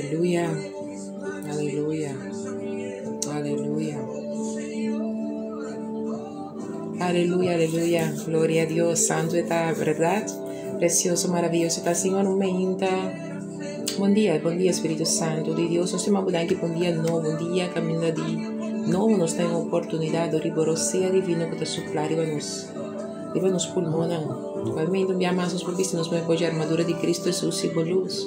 Aleluya, aleluya, aleluya. Aleluya, aleluya. Gloria a Dios. Santo ta, ¿verdad? Precioso, maravilloso ta Señor. Un meinta. Bon dia, bon dia, Spiritu Santo di Dios. Nos ta danki pa un dia nobo, un dia kaminda di nobo nos ta en oportunidat dor di bo rosea divino ku ta supla riba nos, riba nos pulmonnan. Kualmente un bia mas nos por bisti nos mehor dje armadura di Cristo Jesus i bo lus,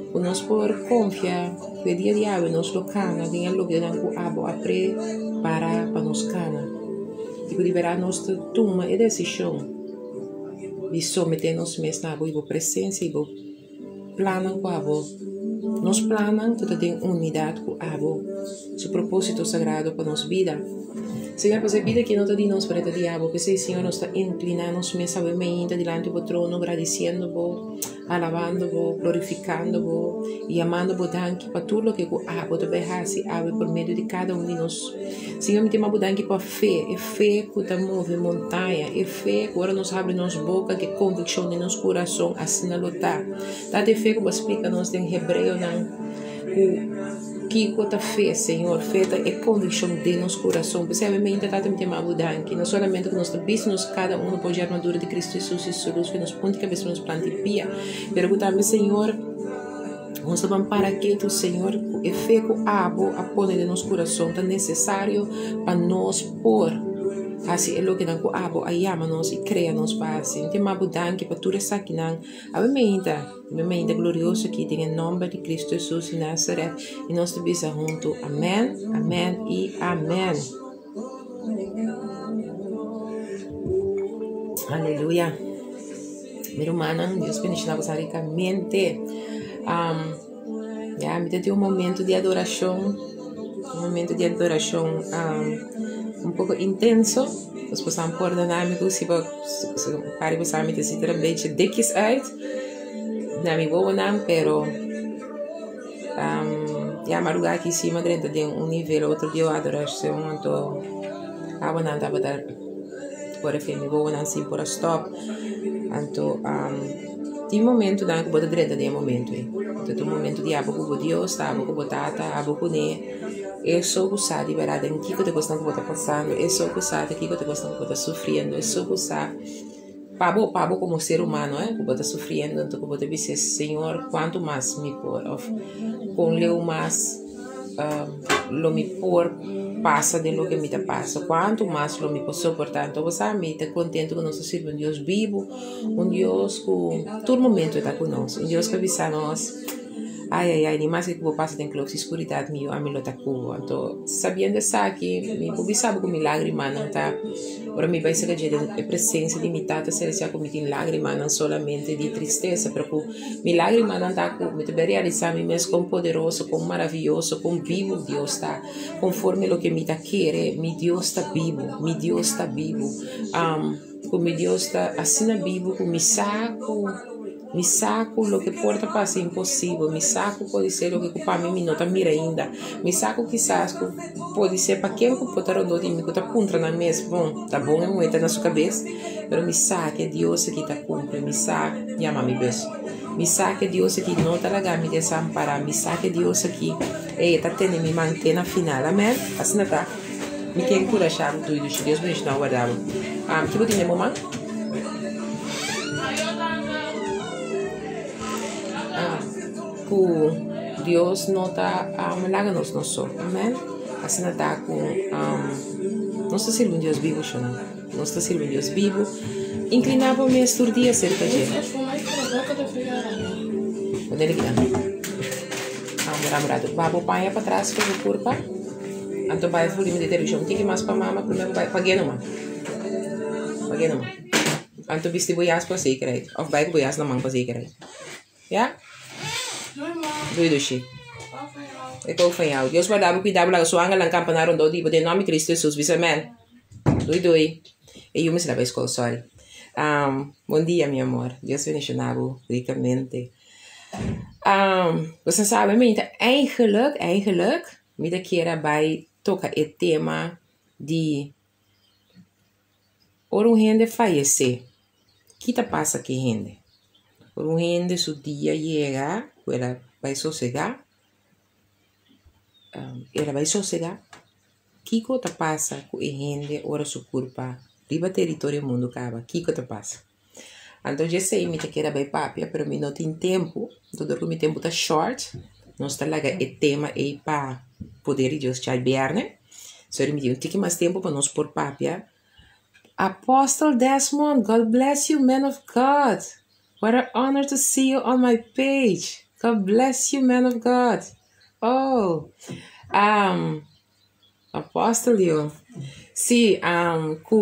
ku nos por konfia ku e dia di awe nos lo kana den e lokenan ku abo a prepara pa nos kana i ku di berdad nos ta tuma e desishon di somete nos mes na abo i bo presensia i bo Plannan ku abo. Nos plannan ku ta den unidat ku abo, su propósito sagrado pa nos bida. Señor, pasobra e bida aki no ta di nos, pero e ta di abo. P'esei, Señor, nos ta inkliná nos mes awe mainta dilanti bo trono, gradisiendo bo, alabando bo, glorifikando bo i yamando bo danki pa tur loke ku abo ta bai hasi awe por medio di kada un di nos. Señor, mi ta yama bo danki pa fe, e fe ku ta move montaña, e fe ku ora nos habri nos boka ku e konvikshon den nos kurason, asina lo ta. Tata e fe ku bo a splika nos den Hebreonan ku kiko ta fe, Señor. Fe ta e konvikshon den nos kurason. P'esei awe mainta, Tata, mi ta yama bo danki, no solamente ku nos ta bisti nos kada uno por dje armadura di Kristu Hesus i su lus ku nos punta kabes pa nos planta i pia, pero ku tambe, Señor, Nos ta ban para ketu, Señor, ku e fe ku Abo a pone den nos kurason ta nesesario pa nos por hasi e lokenan ku Abo a yama nos i krea nos pa hasi. Mi ta yama Bo danki pa tur esakinan. Awe meinta, e meinta glorioso aki den e nomber di Cristo Hesus di Nazaret i nos ta bisa huntu, Amen, amen i amen. Aleluya. Mi rumannan, Dios bendiciona boso ricamente. Um, ya, mi ta tin un momento di adoracion, un momento di adoracion um, un poco intenso. Dus boso a pordona mi ku si bo, si pari boso mi ta zit er een beetje dikjes uit na mi wowonan, pero um, ya maruga aki si mi a drenta den un nivel otro di adoracion, anto awanan tabata Por efe mi wowonan sin por a stop. Anto tin momentonan ku bo ta drenta den e momento ei. Anto ta un momento di abo ku bo Dios, ta abo ku bo Tata, abo kuné. E so ku sa di bèrdat den kiko ta e kosnan ku bo ta pasando, e so ku sa ta kiko ta e kosnan ku bo ta sufriendo, e so ku sa pa bo, pa bo komo ser humano ku bo ta sufriendo. Anto ku bo ta bisa, Señor kuantu mas mi por òf kon leu mas. Lo mi por pasa den loke mi ta pasa, kuantu mas lo mi por soportá. Anto bo sa, mi ta kontentu ku nos ta sirbi un Dios bibu, un Dios ku tur momentu e ta ku nos, un Dios ku a bisa nos, Ai, ai, ai, ni maske ku bo pasa den klof di skuridat, mi yu, ami lo ta ku bo. Anto, sabiendo esaki, mi por bisa bo ku mi lágrimanan ta. Ora mi bai serka dje den e presensia di mi Tata Selestial ku mi tin lágrimanan solamente di tristesa, pero ku mi lágrimanan ta ku mi ta bai realisá mi mes kon poderoso, kon maravioso, kon bibu Dios ta. Konforme loke mi ta kere, mi Dios ta bibu, mi Dios ta bibu. Ku mi Dios ta asina bibu ku mi sa ku. Mi sa ku loke por ta parse imposibel, mi sa ku podi ser loke ku pa mi mi no ta mira ainda, mi sa ku kisas ku podi ser pa ken ku por ta rondó di mi ku ta puntra nan mes, bon, ta bon e muhé ta na su kabes? Pero mi sa ku e Dios aki ta kumpli, mi sa, yama mi bes, mi sa ku e Dios aki no ta laga mi desampará, mi sa ku e Dios aki, ey, e ta tene mi man te na final, amen, asina ta. Mi ke enkurashá bo tur i dushi Dios bendishoná bo guardá bo. Ki bo tin den bo man? Ku Dios no ta laga nos nos so. Amen. Asina ta ku nos ta sirbi un Dios bibu shona. Nos ta sirbi un Dios bibu. Inkliná bo mes tur dia serka dje. Ba bo paña patras ku bo kurpa. Anto bai volumen di televishon un tiki mas pa mama prome bo bai pag'é numa. Pag'é numa. Anto bisti bo yas pa zekerheid of bai ku bo yas na man pa zekerheid. Ya? Doei dushi. Ik hou van jou. Dios guarda bo, cuida bo, laga su angelnan kampa na rondó di bo den nomber di Cristo Jesus. Bisa amen. Doei doei. E yu mester a bai skol, sorry. Um, bon dia mi amor. Dios bendiciona bo ricamente. Um, boso sabe mi ta eigenlijk, eigenlijk Mi ta kier a bai toka e tema di ora un hende fayesé, ki ta pasa ku e hende? Ora un hende su dia yega ku el a bai sosegá, El a bai sosegá. Kiko ta pasa ku e hende ora su kurpa riba teritorio mundu kaba? Kiko ta pasa? Anto djesei mi ta kere bai papia, pero mi no tin tempu. Anto dor ku mi tempu ta short, nos ta laga e tema ei pa poder di Dios djai bièrnè. Sorry, mi tin un tiki mas tempu pa nos por papia. Apostle Desmond, God bless you, man of God. What an honor to see you on my page. God bless you, man of God. Oh, Apostle yo. Sí, ku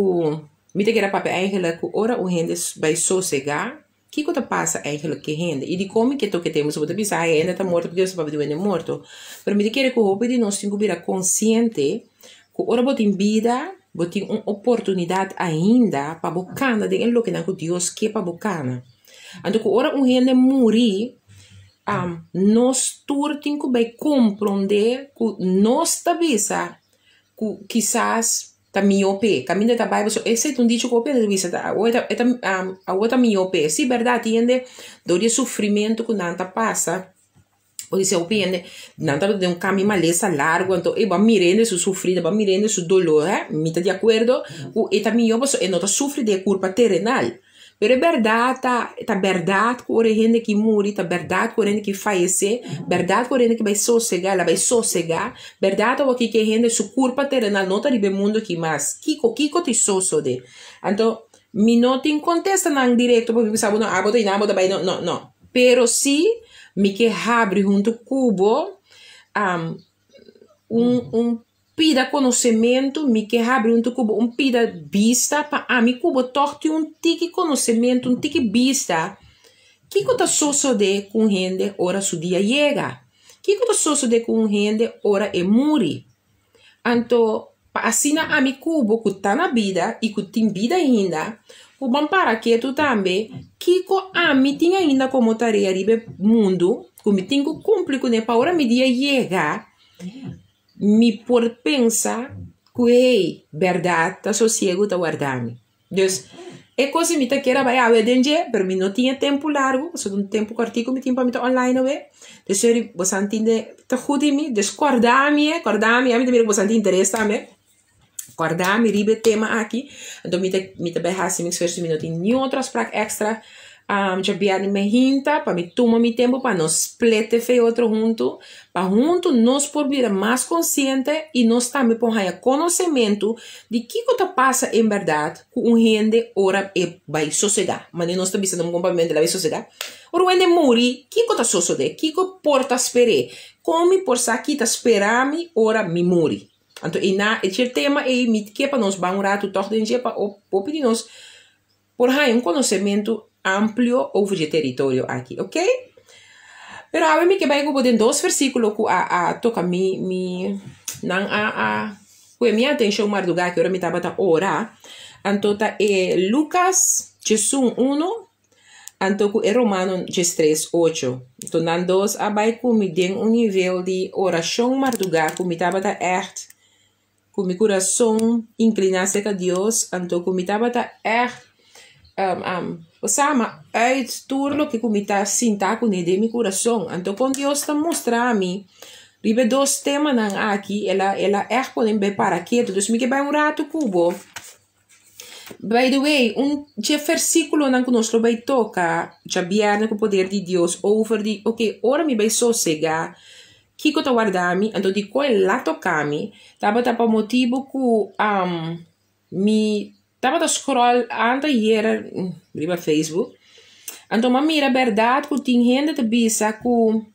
mi ta kere papia eigenlijk ku ora un hende bai sosegá, kiko ta pasa eigenlijk ku e hende? I dikon mi ke toka e tema? Pasobra bo ta bisa, e hende ta morto pasobra Dios ta papia di un hende morto. Pero mi ta kere ku hopi di nos tin ku bira konsiente ku ora bo tin bida, bo tin un oportunidat ainda pa bo kana den e lokenan ku Dios ke pa bo kana. Anto ku ora un hende muri, nos tur tin ku bai komprondé ku nos ta bisa ku kisas ta mihó p'e. Kaminda ta bai pasobra esei ta un dicho ku hopi hende ta bisa ta awor e ta awor ta mihó p'e. Sí bèrdat tin hende dor di e sufrimentu ku nan ta pasa por esei hopi hende nan tabata den un kami malesa largu anto e bo a mira hende su sufrida bo a mira hende su dolor mi ta di akuerdo ku e ta mihó pasobra e no ta sufri di e kurpa terenal. Pero e bèrdat ta, ta bèrdat ku ora e hende ki muri, ta bèrdat ku ora e hende ki fayesé, bèrdat ku ora e hende ki bai sosegá, el a bai sosegá, bèrdat awor ki e hende su kurpa terenal no ta riba e mundu aki mas. Kiko, kiko ta sosodé? Anto, mi no tin kontestanan direkto pa mi bisa bo no, abo ta ina, abo ta bai, no, no, no. Pero sí mi ke habri huntu ku bo un, un pida konosementu, mi ke habri huntu ku bo un pida bista pa ami ku bo tòg tin un tiki konosementu, un tiki bista kiko ta sosodé ku un hende ora su dia yega, kiko ta sosodé ku un hende ora e muri. Anto pa asina ami ku bo ku ta na bida i ku tin bida ainda por ban para ketu tambe kiko ami tin ainda komo tarea riba e mundu ku mi tin ku kumpli kuné pa ora mi dia yega. Mi por pensa ku hey, bèrdat ta sosiegu ta warda mi. Dus, e kos di mi ta kier a bai awe den dje, pero mi no tin e tempu largu, pasobra un tempu kòrtiku mi tin pa mi ta online awe. Dus seri boso a tende ta gut di mi, dus kòrda mi e, kòrda mi, ami ta mira ku boso a tin interes tambe. Kòrda mi riba e tema aki, anto mi ta mi ta bai hasi mi esfuerso, mi no tin niun otro afsprak èkstra djabièrnè mi hinta pa mi tuma mi tempu pa nos split e fe otro huntu, pa huntu nos por bira mas konsiente i nos tambe por haña konosementu di kiko ta pasa en bèrdat ku un hende ora e bai sosegá. Manera nos ta bisa na un kompartimento el a bai sosegá. Ora un hende muri, kiko ta sosodé? Kiko por ta sper'é? Kon mi por sa ki ta spera mi ora mi muri? Anto ei na e dje tema ei mi ke pa nos ban un ratu tòg den dje pa hopi di nos por haña un konosementu amplio over dje teritorio aki, oke? Pero awe mi ke bai ku bo den dos versíkulo ku a a toka mi mi nan a a pue mi atenshon mardugá ki ora mi tabata ora. Anto ta e Lukas djesun uno Anto ku e Romano 13, ocho. Anto nan dos a bai ku mi den un nivel di orashon mardugá ku mi tabata ègt ku mi kurason inkliná serka Dios, anto ku mi tabata ègt osea uit tur loke ku mi ta sinta kuné den mi kurason. Anto kon Dios ta mustra mi riba e dos temanan aki, el a el a ègt pone mi bai para ketu. Dus mi ke bai un ratu ku bo. By the way, un dje versíkulonan ku nos lo bai toka djabièrnè ku poder di Dios over di, ok, ora mi bai sosegá, kiko ta warda mi? Anto dikon e la toka mi? Tabata pa motibu ku mi tabata scroll anteayer riba Facebook, anto mi a mira bèrdat ku tin hende ta bisa ku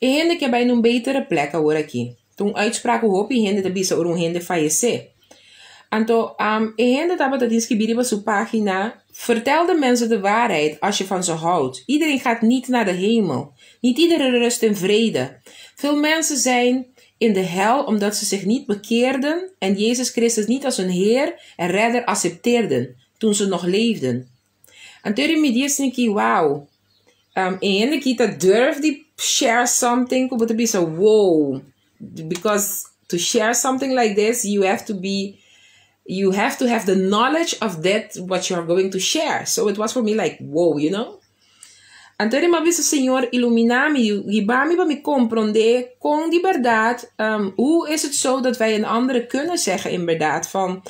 e hende ke bai na un betere plek awor aki. Ta un uitspraak ku hopi hende ta bisa ora un hende fayesé. Anto e hende tabata tin skibí riba su página, Vertel de mensen de waarheid als je van ze houdt. Iedereen gaat niet naar de hemel. Niet iedereen rust in vrede. Veel mensen zijn in de hel omdat ze zich niet bekeerden en Jezus Christus niet als hun Heer en Redder accepteerden toen ze nog leefden. Anto e mi di esaki, wow. E hende ki ta durf di share something ku bo ta bisa wow. Because to share something like this you have to be you have to have the knowledge of that what you are going to share. So it was for me like wow, you know. Anto mi a bisa, Señor, iluminá mi, hiba mi pa mi komprondé kon di bèrdat, hoe is het zo dat wij een andere kunnen zeggen inderdaad van,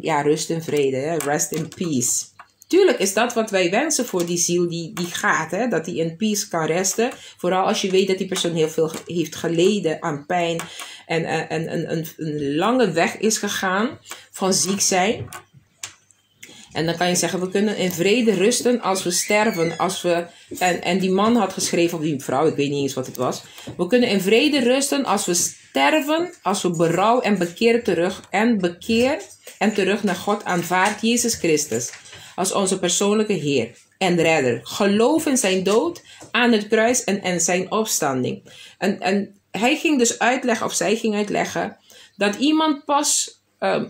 ja, rust in vrede, hè? Rest in peace. Tuurlijk is dat wat wij wensen voor die ziel die gaat, hè? Dat die in peace kan resten. Vooral als je weet dat die persoon heel veel heeft geleden aan pijn en een lange weg is gegaan van ziek zijn. En dan kan je zeggen, we kunnen in vrede rusten als we sterven. En die man had geschreven, of die vrouw, ik weet niet eens wat het was. We kunnen in vrede rusten als we sterven, als we berouw en bekeer terug en bekeer en terug naar God aanvaardt Jezus Christus als onze persoonlijke Heer en Redder. Geloof in zijn dood aan het kruis en zijn opstanding. En hij ging dus uitleggen, of zij ging uitleggen, dat iemand pas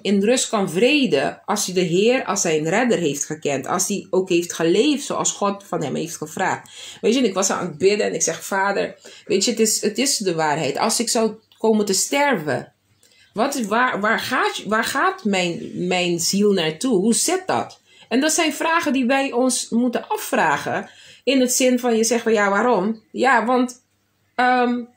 in rust kan vrede als hij de Heer als zijn redder heeft gekend. Als hij ook heeft geleefd zoals God van hem heeft gevraagd. Weet je, en ik was aan het bidden en ik zeg, Vader, weet je, het is de waarheid. Als ik zou komen te sterven, waar gaat mijn ziel naartoe? Hoe zit dat? En dat zijn vragen die wij ons moeten afvragen. In het zin van, je zegt van ja, waarom? Ja, want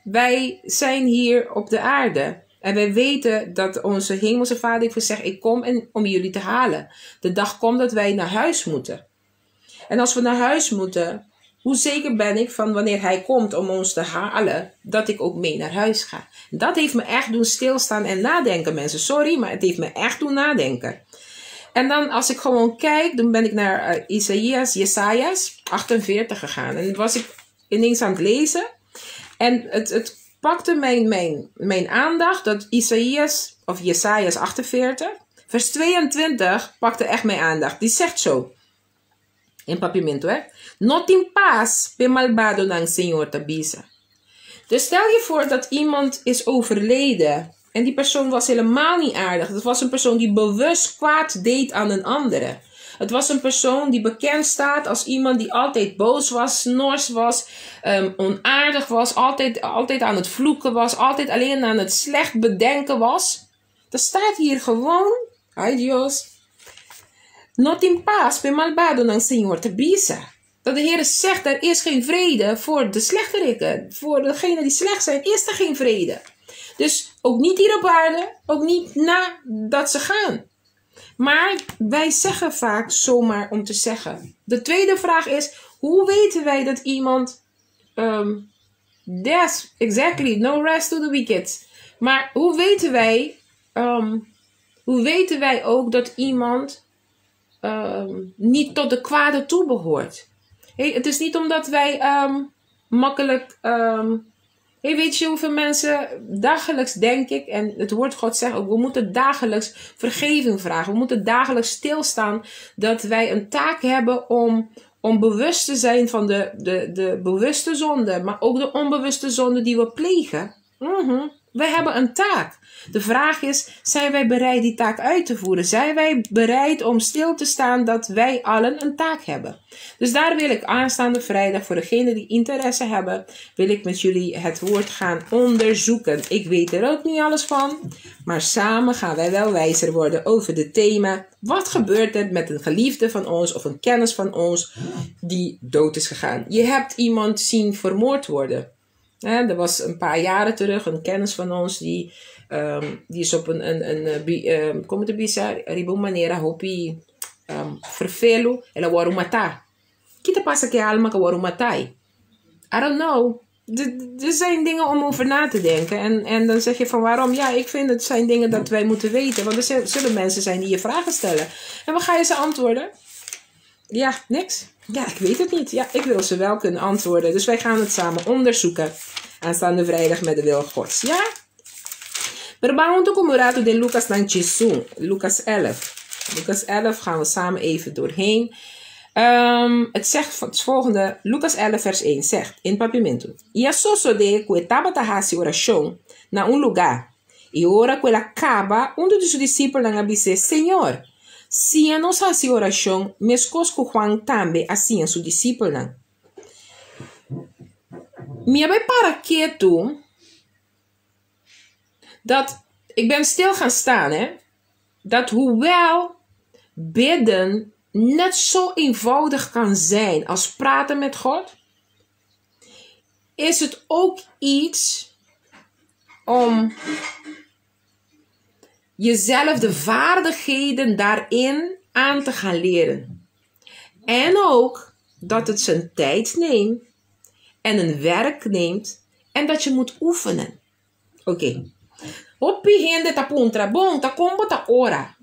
wij zijn hier op de aarde. En wij weten dat onze hemelse vader heeft gezegd, ik kom en, om jullie te halen. De dag komt dat wij naar huis moeten. En als we naar huis moeten, hoe zeker ben ik van wanneer hij komt om ons te halen, dat ik ook mee naar huis ga? Dat heeft me echt doen stilstaan en nadenken, mensen. Sorry, maar het heeft me echt doen nadenken. En dan als ik gewoon kijk, dan ben ik naar Isaïas, Jesajas 48 gegaan. En was ik ineens aan het lezen. En het pakte mijn aandacht dat Isaïas, of Jesajas 48, vers 22 pakte echt mijn aandacht. Die zegt zo, in Papiamento, hè. No tin pas p'e malbadonan, Señor ta bisa. Dus stel je voor dat iemand is overleden en die persoon was helemaal niet aardig. Het was een persoon die bewust kwaad deed aan een andere. Het was een persoon die bekend staat als iemand die altijd boos was, snors was, onaardig was, altijd aan het vloeken was, altijd alleen aan het slecht bedenken was. Dat staat hier gewoon. Ay Dios. No tin pas p'e malbadonan, Señor ta bisa. Dat de Heer zegt, er is geen vrede voor de slechterikken. Voor degenen die slecht zijn, is er geen vrede. Dus ook niet hier op aarde, ook niet nadat ze gaan. Maar wij zeggen vaak zomaar om te zeggen. De tweede vraag is, hoe weten wij dat iemand... Yes, exactly, no rest to the wicked. Maar hoe weten wij ook dat iemand niet tot de kwade toe behoort? Hey, het is niet omdat wij makkelijk... Hey, weet je hoeveel mensen dagelijks, denk ik, en het woord God zegt ook, we moeten dagelijks vergeving vragen. We moeten dagelijks stilstaan dat wij een taak hebben om bewust te zijn van de bewuste zonde, maar ook de onbewuste zonde die we plegen. We hebben een taak. De vraag is, zijn wij bereid die taak uit te voeren? Zijn wij bereid om stil te staan dat wij allen een taak hebben? Dus daar wil ik aanstaande vrijdag, voor degenen die interesse hebben, wil ik met jullie het woord gaan onderzoeken. Ik weet er ook niet alles van, maar samen gaan wij wel wijzer worden over het thema. Wat gebeurt er met een geliefde van ons of een kennis van ons die dood is gegaan? Je hebt iemand zien vermoord worden. Er was een paar jaren terug een kennis van ons die is op een, kon ta bisa, riba manera hopi ferfelu, el a wòrdu matá. Ki ta pasa ku alma ku wòrdu matá? I don't know. Er zijn dingen om over na te denken. En dan zeg je van waarom? Ja, ik vind het zijn dingen dat wij moeten weten. Want er zullen mensen zijn die je vragen stellen. En wat ga je ze antwoorden? Ja, niks. Ja, ik weet het niet. Ja, ik wil ze wel kunnen antwoorden. Dus wij gaan het samen onderzoeken. Aanstaande vrijdag met de wil Gods. Ja? Pero ban ku ratu den Lucas nan 11. Lucas 11. Lucas 11 gaan we samen even doorheen. Het zegt het volgende, Lucas 11 vers 1 zegt in Papiamento. I a sosodé ku e tabata hasi orashon na un lugá. I ora ku el a kaba, un di su disipelnan a bis'é, Señor, siña nos hasi orashon, meskos ku Juan tambe a siña su disipelnan. Mi a para ketu dat ik ben stil gaan staan, hè, dat hoewel bidden net zo eenvoudig kan zijn als praten met God, is het ook iets om jezelf de vaardigheden daarin aan te gaan leren. En ook dat het zijn tijd neemt en een werk neemt en dat je moet oefenen. Oké. Okay. Hopi hende ta puntra, bon, ta kon bo ta ora.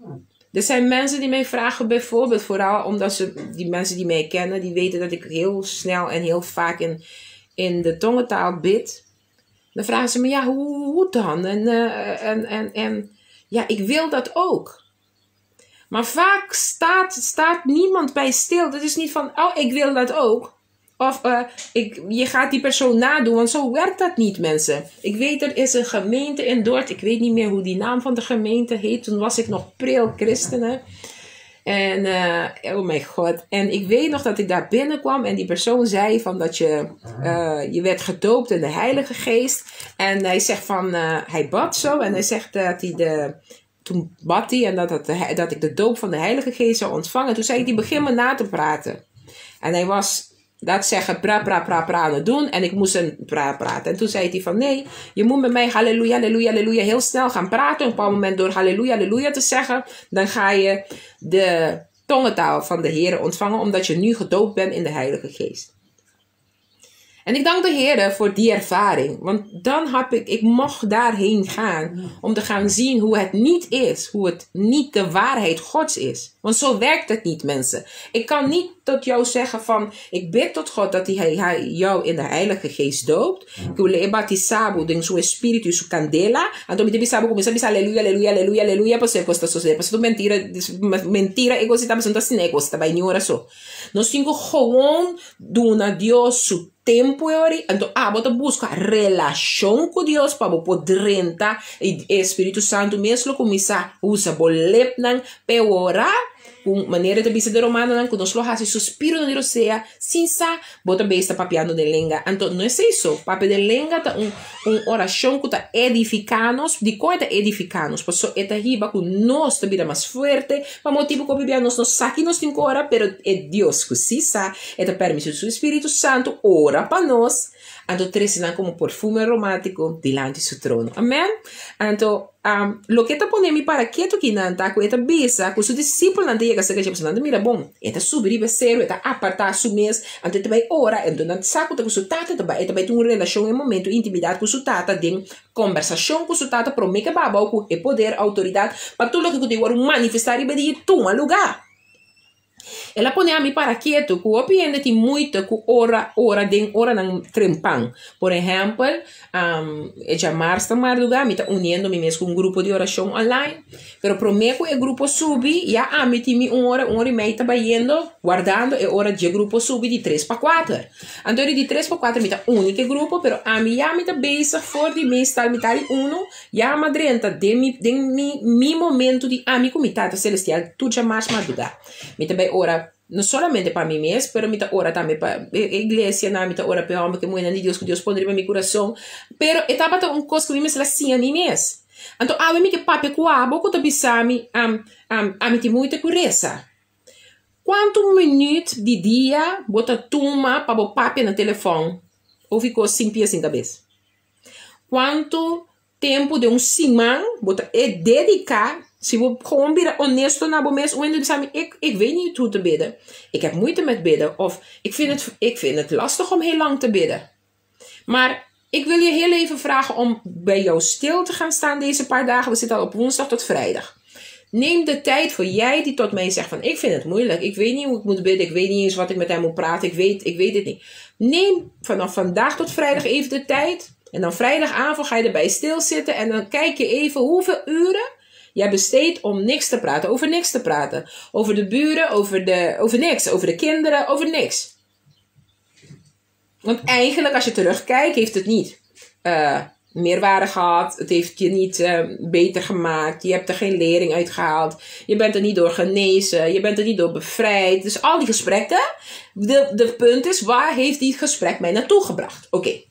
Er zijn mensen die mij vragen bijvoorbeeld, vooral omdat ze, die mensen die mij kennen, die weten dat ik heel snel en heel vaak in de tongentaal bid. Dan vragen ze me, ja, hoe dan? En ja, ik wil dat ook. Maar vaak staat niemand bij stil. Dat is niet van, oh, ik wil dat ook. Of je gaat die persoon nadoen, want zo werkt dat niet, mensen. Ik weet, er is een gemeente in Dordt. Ik weet niet meer hoe die naam van de gemeente heet. Toen was ik nog pril christenen. En, oh mijn god. En ik weet nog dat ik daar binnenkwam en die persoon zei van dat je werd gedoopt in de Heilige Geest. En hij zegt van, hij bad zo en hij zegt dat hij de... Toen bad hij en dat ik de doop van de Heilige Geest zou ontvangen. Toen zei hij, begin me na te praten. En hij was, laat zeggen, pra, pra, pra, pra aan het doen. En ik moest hem pra, praten. En toen zei hij van, nee, je moet met mij halleluja, halleluja, halleluja heel snel gaan praten. Op een bepaald moment door halleluja, halleluja te zeggen, dan ga je de tongentaal van de Heer ontvangen, omdat je nu gedoopt bent in de Heilige Geest. En ik dank de Heer voor die ervaring. Want dan heb ik mocht daarheen gaan om te gaan zien hoe het niet is. Hoe het niet de waarheid Gods is. Want zo werkt het niet, mensen. Ik kan niet tot jou zeggen van, ik bid tot God dat hij jou in de Heilige Geest doopt. Ku l'e batisá bo den su espíritu, su kandela. Anto mi ta bisa bo kuminsá bisa aleluya, aleluya, aleluya, aleluya, pasobra e kos ta sosodé. Pasobra tur mentira, mentira e kos ta pasobra no ta asina e kos ta bai ni ora so. Nos tin ku gewoon duna Dios su tempu e ora ei. Anto abo ta buska relashon ku Dios pa bo por drenta i e Spiritu Santu mes lo kuminsá usa bo lepnan p'e ora. Ku manera ta bisa den Romanonan ku nos lo hasi suspironan di rosea sin sa bo ta bes ta papiando den lenga. Anto no esei so, papia den lenga ta un un orashon ku ta edifiká nos. Dikon e ta edifiká nos? Pasobra e ta hiba ku nos ta bira mas fuerte pa motibu ku hopi bia nos no sa ki nos tin ku ora, pero e Dios ku si sa, e ta permiti su Spiritu Santu ora pa nos, anto trese nan komo perfume aromátiko dilanti su trono. Amen. Anto loke ta pone mi para ketu kinan ta ku e ta bisa ku su disipelnan ta yega serka dje, pasobra nan ta mira bon, e ta subi riba e seru, e ta apartá su mes, anto e ta bai ora, anto nan sa ku ta ku su tata ta bai, e ta bai tin un relashon, e momentu, intimidat ku su tata den kombersashon ku su tata promé ke baba ku e poder, outoridat pa tur loke ku ta wòrdu manifestá riba di e tuma lugá. El a pone ami para ketu ku hopi hende tin moeite ku ora ora den oranan trempan. Por ehèmpel, e djamars ta mardugá mi ta uniendo mi mes ku un grupo di orashon online, pero promé ku e grupo subi ya ami tin mi un ora, un ora i mei ta bayendo wardando e ora dje grupo subi di tres pa kuater. Anto di tres pa kuater mi ta uni ku e grupo, pero ami ya mi ta bezig for di meestal mitar di unu Ya m'a drenta den mi den mi mi momento di ami ku mi Tata Selestial tur djamas madrugá. Mi ta bai ora no solamente pa mi mes, pero mi ta ora tambe pa e iglesianan, mi ta ora pa e hòmber ku e muhénan di Dios ku Dios pone riba mi kurason. Pero e tabata un kos ku mi mester a siña mi mes. Anto awe mi ke papia ku abo ku ta bisa mi, ami tin moeite ku resa. Kuantu minüt di dia bo ta tuma pa bo papia na telefòn òf i kos sin pia sin kabes? Kuantu tempu den un siman bo ta e dediká, si bo gewoon bira honesto na bo mes, un hende bisa mi ik ik weet niet hoe te bidden, ik heb moeite met bidden of ik vind het ik vind het lastig om heel lang te bidden. Maar ik wil je heel even vragen om bij jou stil te gaan staan deze paar dagen. We zitten al op woensdag tot vrijdag. Neem de tijd voor jij die tot mij zegt van ik vind het moeilijk, ik weet niet hoe ik moet bidden, ik weet niet eens wat ik met hem moet praten, ik weet het niet. Neem vanaf vandaag tot vrijdag even de tijd en dan vrijdagavond ga je erbij stilzitten en dan kijk je even hoeveel uren jij besteedt om niks te praten, over niks te praten. Over de buren, over niks, over de kinderen, over niks. Want eigenlijk, als je terugkijkt, heeft het niet meerwaarde gehad. Het heeft je niet beter gemaakt. Je hebt er geen lering uit gehaald. Je bent er niet door genezen. Je bent er niet door bevrijd. Dus al die gesprekken. De punt is, waar heeft die gesprek mij naartoe gebracht? Oké.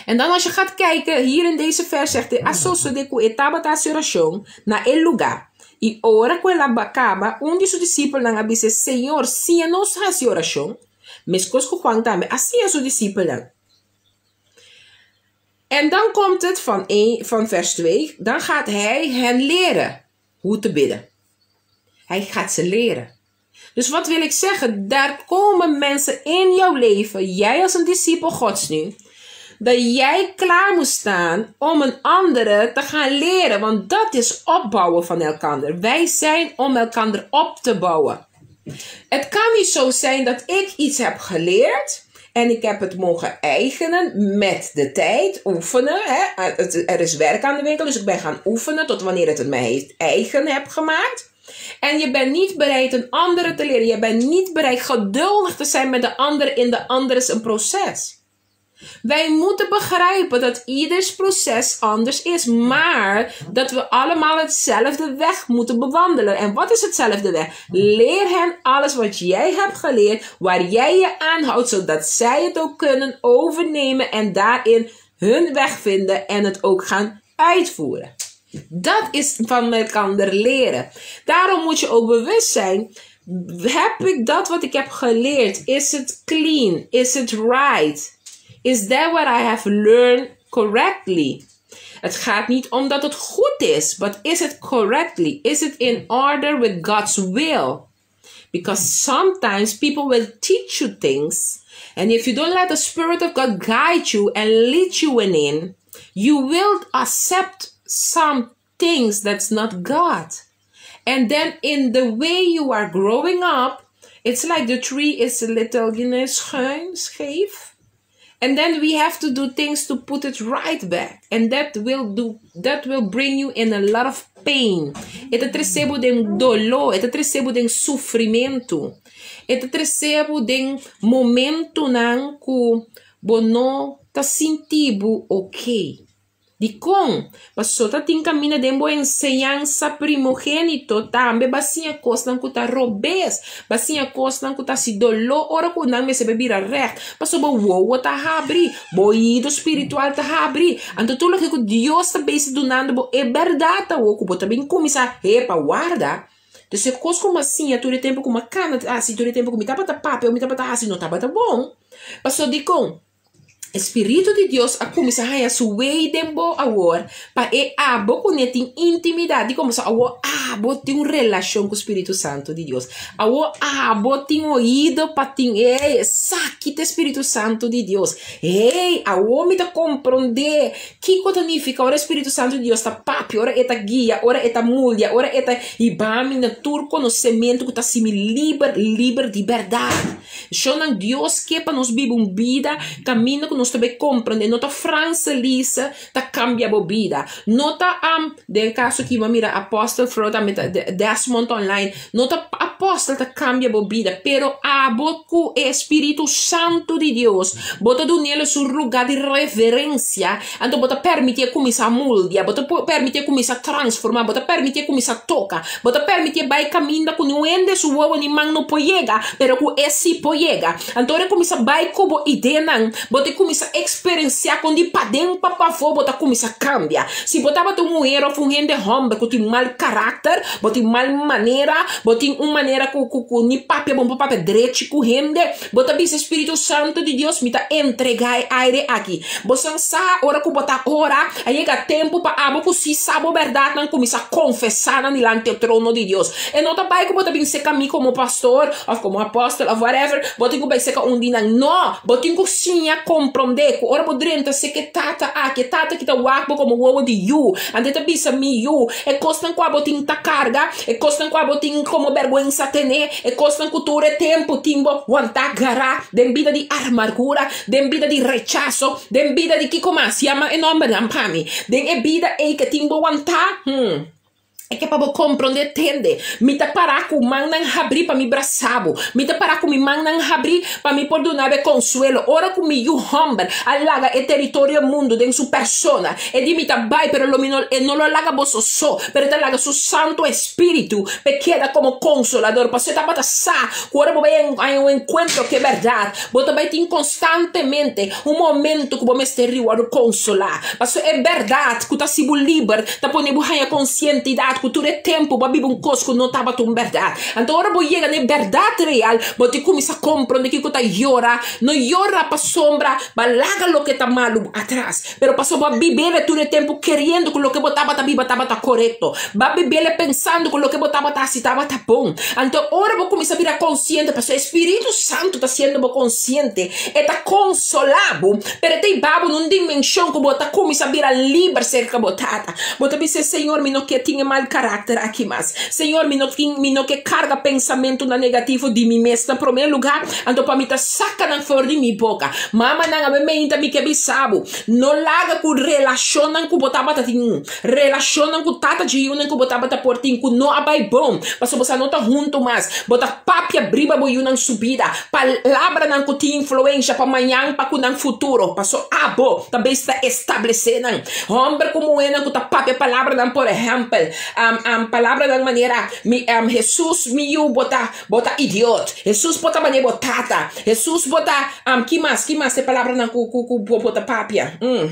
En dan als je gaat kijken, hier in deze vers zegt hij, A sosodé ku e tabata hasi orashon na e lugá. I ora ku el a kaba, un di su disipelnan a bis'é, Señor, siña nos hasi orashon, meskos ku Juan tambe a siña su disipelnan. En dan komt het van, 1, van vers 2, dan gaat hij hen leren hoe te bidden. Hij gaat ze leren. Dus wat wil ik zeggen? Daar komen mensen in jouw leven, jij als een discipel Gods nu, dat jij klaar moet staan om een andere te gaan leren. Want dat is opbouwen van elkaar. Wij zijn om elkaar op te bouwen. Het kan niet zo zijn dat ik iets heb geleerd en ik heb het mogen eigenen met de tijd, oefenen. Hè? Er is werk aan de winkel, dus ik ben gaan oefenen tot wanneer het het mij heeft eigen heb gemaakt. En je bent niet bereid een andere te leren. Je bent niet bereid geduldig te zijn met de ander in de ander is een proces. Wij moeten begrijpen dat ieders proces anders is, maar dat we allemaal hetzelfde weg moeten bewandelen. En wat is hetzelfde weg? Leer hen alles wat jij hebt geleerd, waar jij je aan houdt, zodat zij het ook kunnen overnemen en daarin hun weg vinden en het ook gaan uitvoeren. Dat is van elkaar leren. Daarom moet je ook bewust zijn. Heb ik dat wat ik heb geleerd? Is het clean? Is it right? Is that what I have learned correctly? Het gaat niet om dat het goed is, but is it correctly? Is it in order with God's will? Because sometimes people will teach you things, and if you don't let the Spirit of God guide you and lead you in, you will accept some things that's not God. And then in the way you are growing up, it's like the tree is a little schuin, scheef. And then we have to do things to put it right back. And that will bring you in a lot of pain. E ta trese bo den doló, e ta trese bo den sufrimentu. E ta trese bo den momentonan ku bo no ta sinti bo okay. Dikon, paso ta tin kaminda den bo enseñansa primogénito tambe b'a siña kosnan ku ta robes, b'a siña kosnan ku ta hasi doló ora ku nan mester bira recht. Paso bo wowo ta habri, bo oido spiritual ta habri. Anto tur loke ku Dios ta bezig dunando bo e bèrdat awo ku bo ta bin kuminsá hepa warda. Dus e kos ku m'a siña tur e tempu ku m'a kana hasi tur e tempu ku mi tabata papia o mi tabata hasi no tabata bon. Paso dikon? E Spiritu di Dios a kuminsá haña su wei den bo awor pa e abo kuné tin intimidat. Di komo sa awor abo tin un relashon ku Spiritu Santu di Dios. Awor abo tin oido pa tin ey esaki ta e Spiritu Santu di Dios. Hey, awor mi ta komprondé kiko ta nifiká ora e Spiritu Santu di Dios ta papia, ora e ta guia, ora e ta moldia, ora e ta hiba mi na tur konosementu ku ta hasi mi liber, liber di bèrdat. Shonnan Dios ke pa nos biba un bida kaminda ku nos ta bai komprendé, no ta Franse Lisa ta kambia bo bida, no ta am, den e kaso aki bo a mira Apostel Fro tambe ta Desmond online, no ta Apostel ta kambia bo bida, pero abo ku e Spiritu Santu di Dios bo ta dun'el su lugá di reverensia, anto bo ta permitié kuminsá moldia, bo ta permitié kuminsá transformá, bo ta permitié kuminsá toka. Bo ta permitié bai kaminda ku niun hende su wowo ni man no por yega, pero ku e sí por yega. Anto ora e kuminsá bai ku bo ideanan, bo ta kuminsá eksperensiá kon di paden pa pafó bo ta kuminsá kambia. Si bo tabata un muher òf un hende hòmber ku tin mal karakter, bo tin mal manera, bo tin un manera ku ku ku ni papia bo no por papia drechi ku hende, bo ta bisa Spiritu Santu di Dios, mi ta entregá e aire aki. Bo san sa ora ku bo ta ora, a yega tempu pa abo ku si sa bo bèrdatnan kuminsá konfesá nan dilanti e trono di Dios. E no ta bai ku bo ta bin seka mi komo pastor òf komo apòstel òf whatever, bo tin ku bai seka un di nan. No! Bo tin ku siña komprondé ku ora bo drenta seka e Tata aki, e Tata ki ta wak bo komo wowo di yu, anto e ta bisa mi yu, e kosnan ku abo tin ta karga, e kosnan ku abo tin komo bèrgwensa tene, e kosnan ku tur e tempu tin bo wantá gará den bida di armargura, Den bida di rechaso, den bida di kiko mas, yama e nombernan pa mi. Den e bida ei ke tin bo wantá, hmm, e ke pa bo komprondé tende. Mi ta pará ku mannan habrí pa mi brasá bo. Mi ta pará ku mi mannan habrí pa mi por duna bo e konsuelo. Ora ku mi yu hòmber a laga e teritorio mundu den su persona, e di mi ta bai, pero lo mi no, e no lo laga boso so, pero e ta laga su Santu Espíritu p'e keda komo konsolador. Pasobra e tabata sa ku ora bo bai haña un enkuentro ku e bèrdat, bo ta bai tin konstantemente un momento ku bo mester di wòrdu konsolá. Pasobra e bèrdat ku ta hasi bo liber ta pone bo haña konsientidat. ku tur e tempu bo a biba un kos ku no tabata un bèrdat. Anto ora bo yega na e bèrdat real, bo tin kuminsá komprondé kiko ta yora. No yora pasobra bo a laga loke ta malu atras, pero pasobra bo a bib'el tur e tempu keriendo ku loke bo tabata biba tabata korekto. Bo a bib'el pensando ku loke bo tabata hasi tabata bon. Anto ora bo kuminsá bira konsiente, pasobra e Spiritu Santu ta hasiendo bo konsiente, e ta konsolá bo, pero e ta hiba bo na un dimenshon ku bo ta kuminsá bira liber serka bo Tata. Bo ta bisa, Señor, mi no ke tin e mal karakter aki mas. Señor, mi no tin, mi no ke karga pensamentunan negativo di mi mes na promé lugá, anto pa mi ta saka nan for di mi boka. Mamanan, awe meinta mi ke bisa bo, no laga ku relashonnan ku bo tabata tin, relashonnan ku tata dje yunan ku bo tabata por tin ku no a bai bon, pasobra bo sa no ta huntu mas. Bo ta papia briba bo yunan su bida, palabranan ku tin influensha pa mañan pa ku nan futuro, paso abo ta bes ta establesé nan. Hòmber ku muhénan ku ta papia palabranan, por ehèmpel, palabranan manera, Mi, Hesus, mi yu, bo ta, bo ta idiot. Hesus bo ta manera bo tata. Hesus bo ta, ki mas, ki mas e palabranan ku, ku, ku bo ta papia? Mm.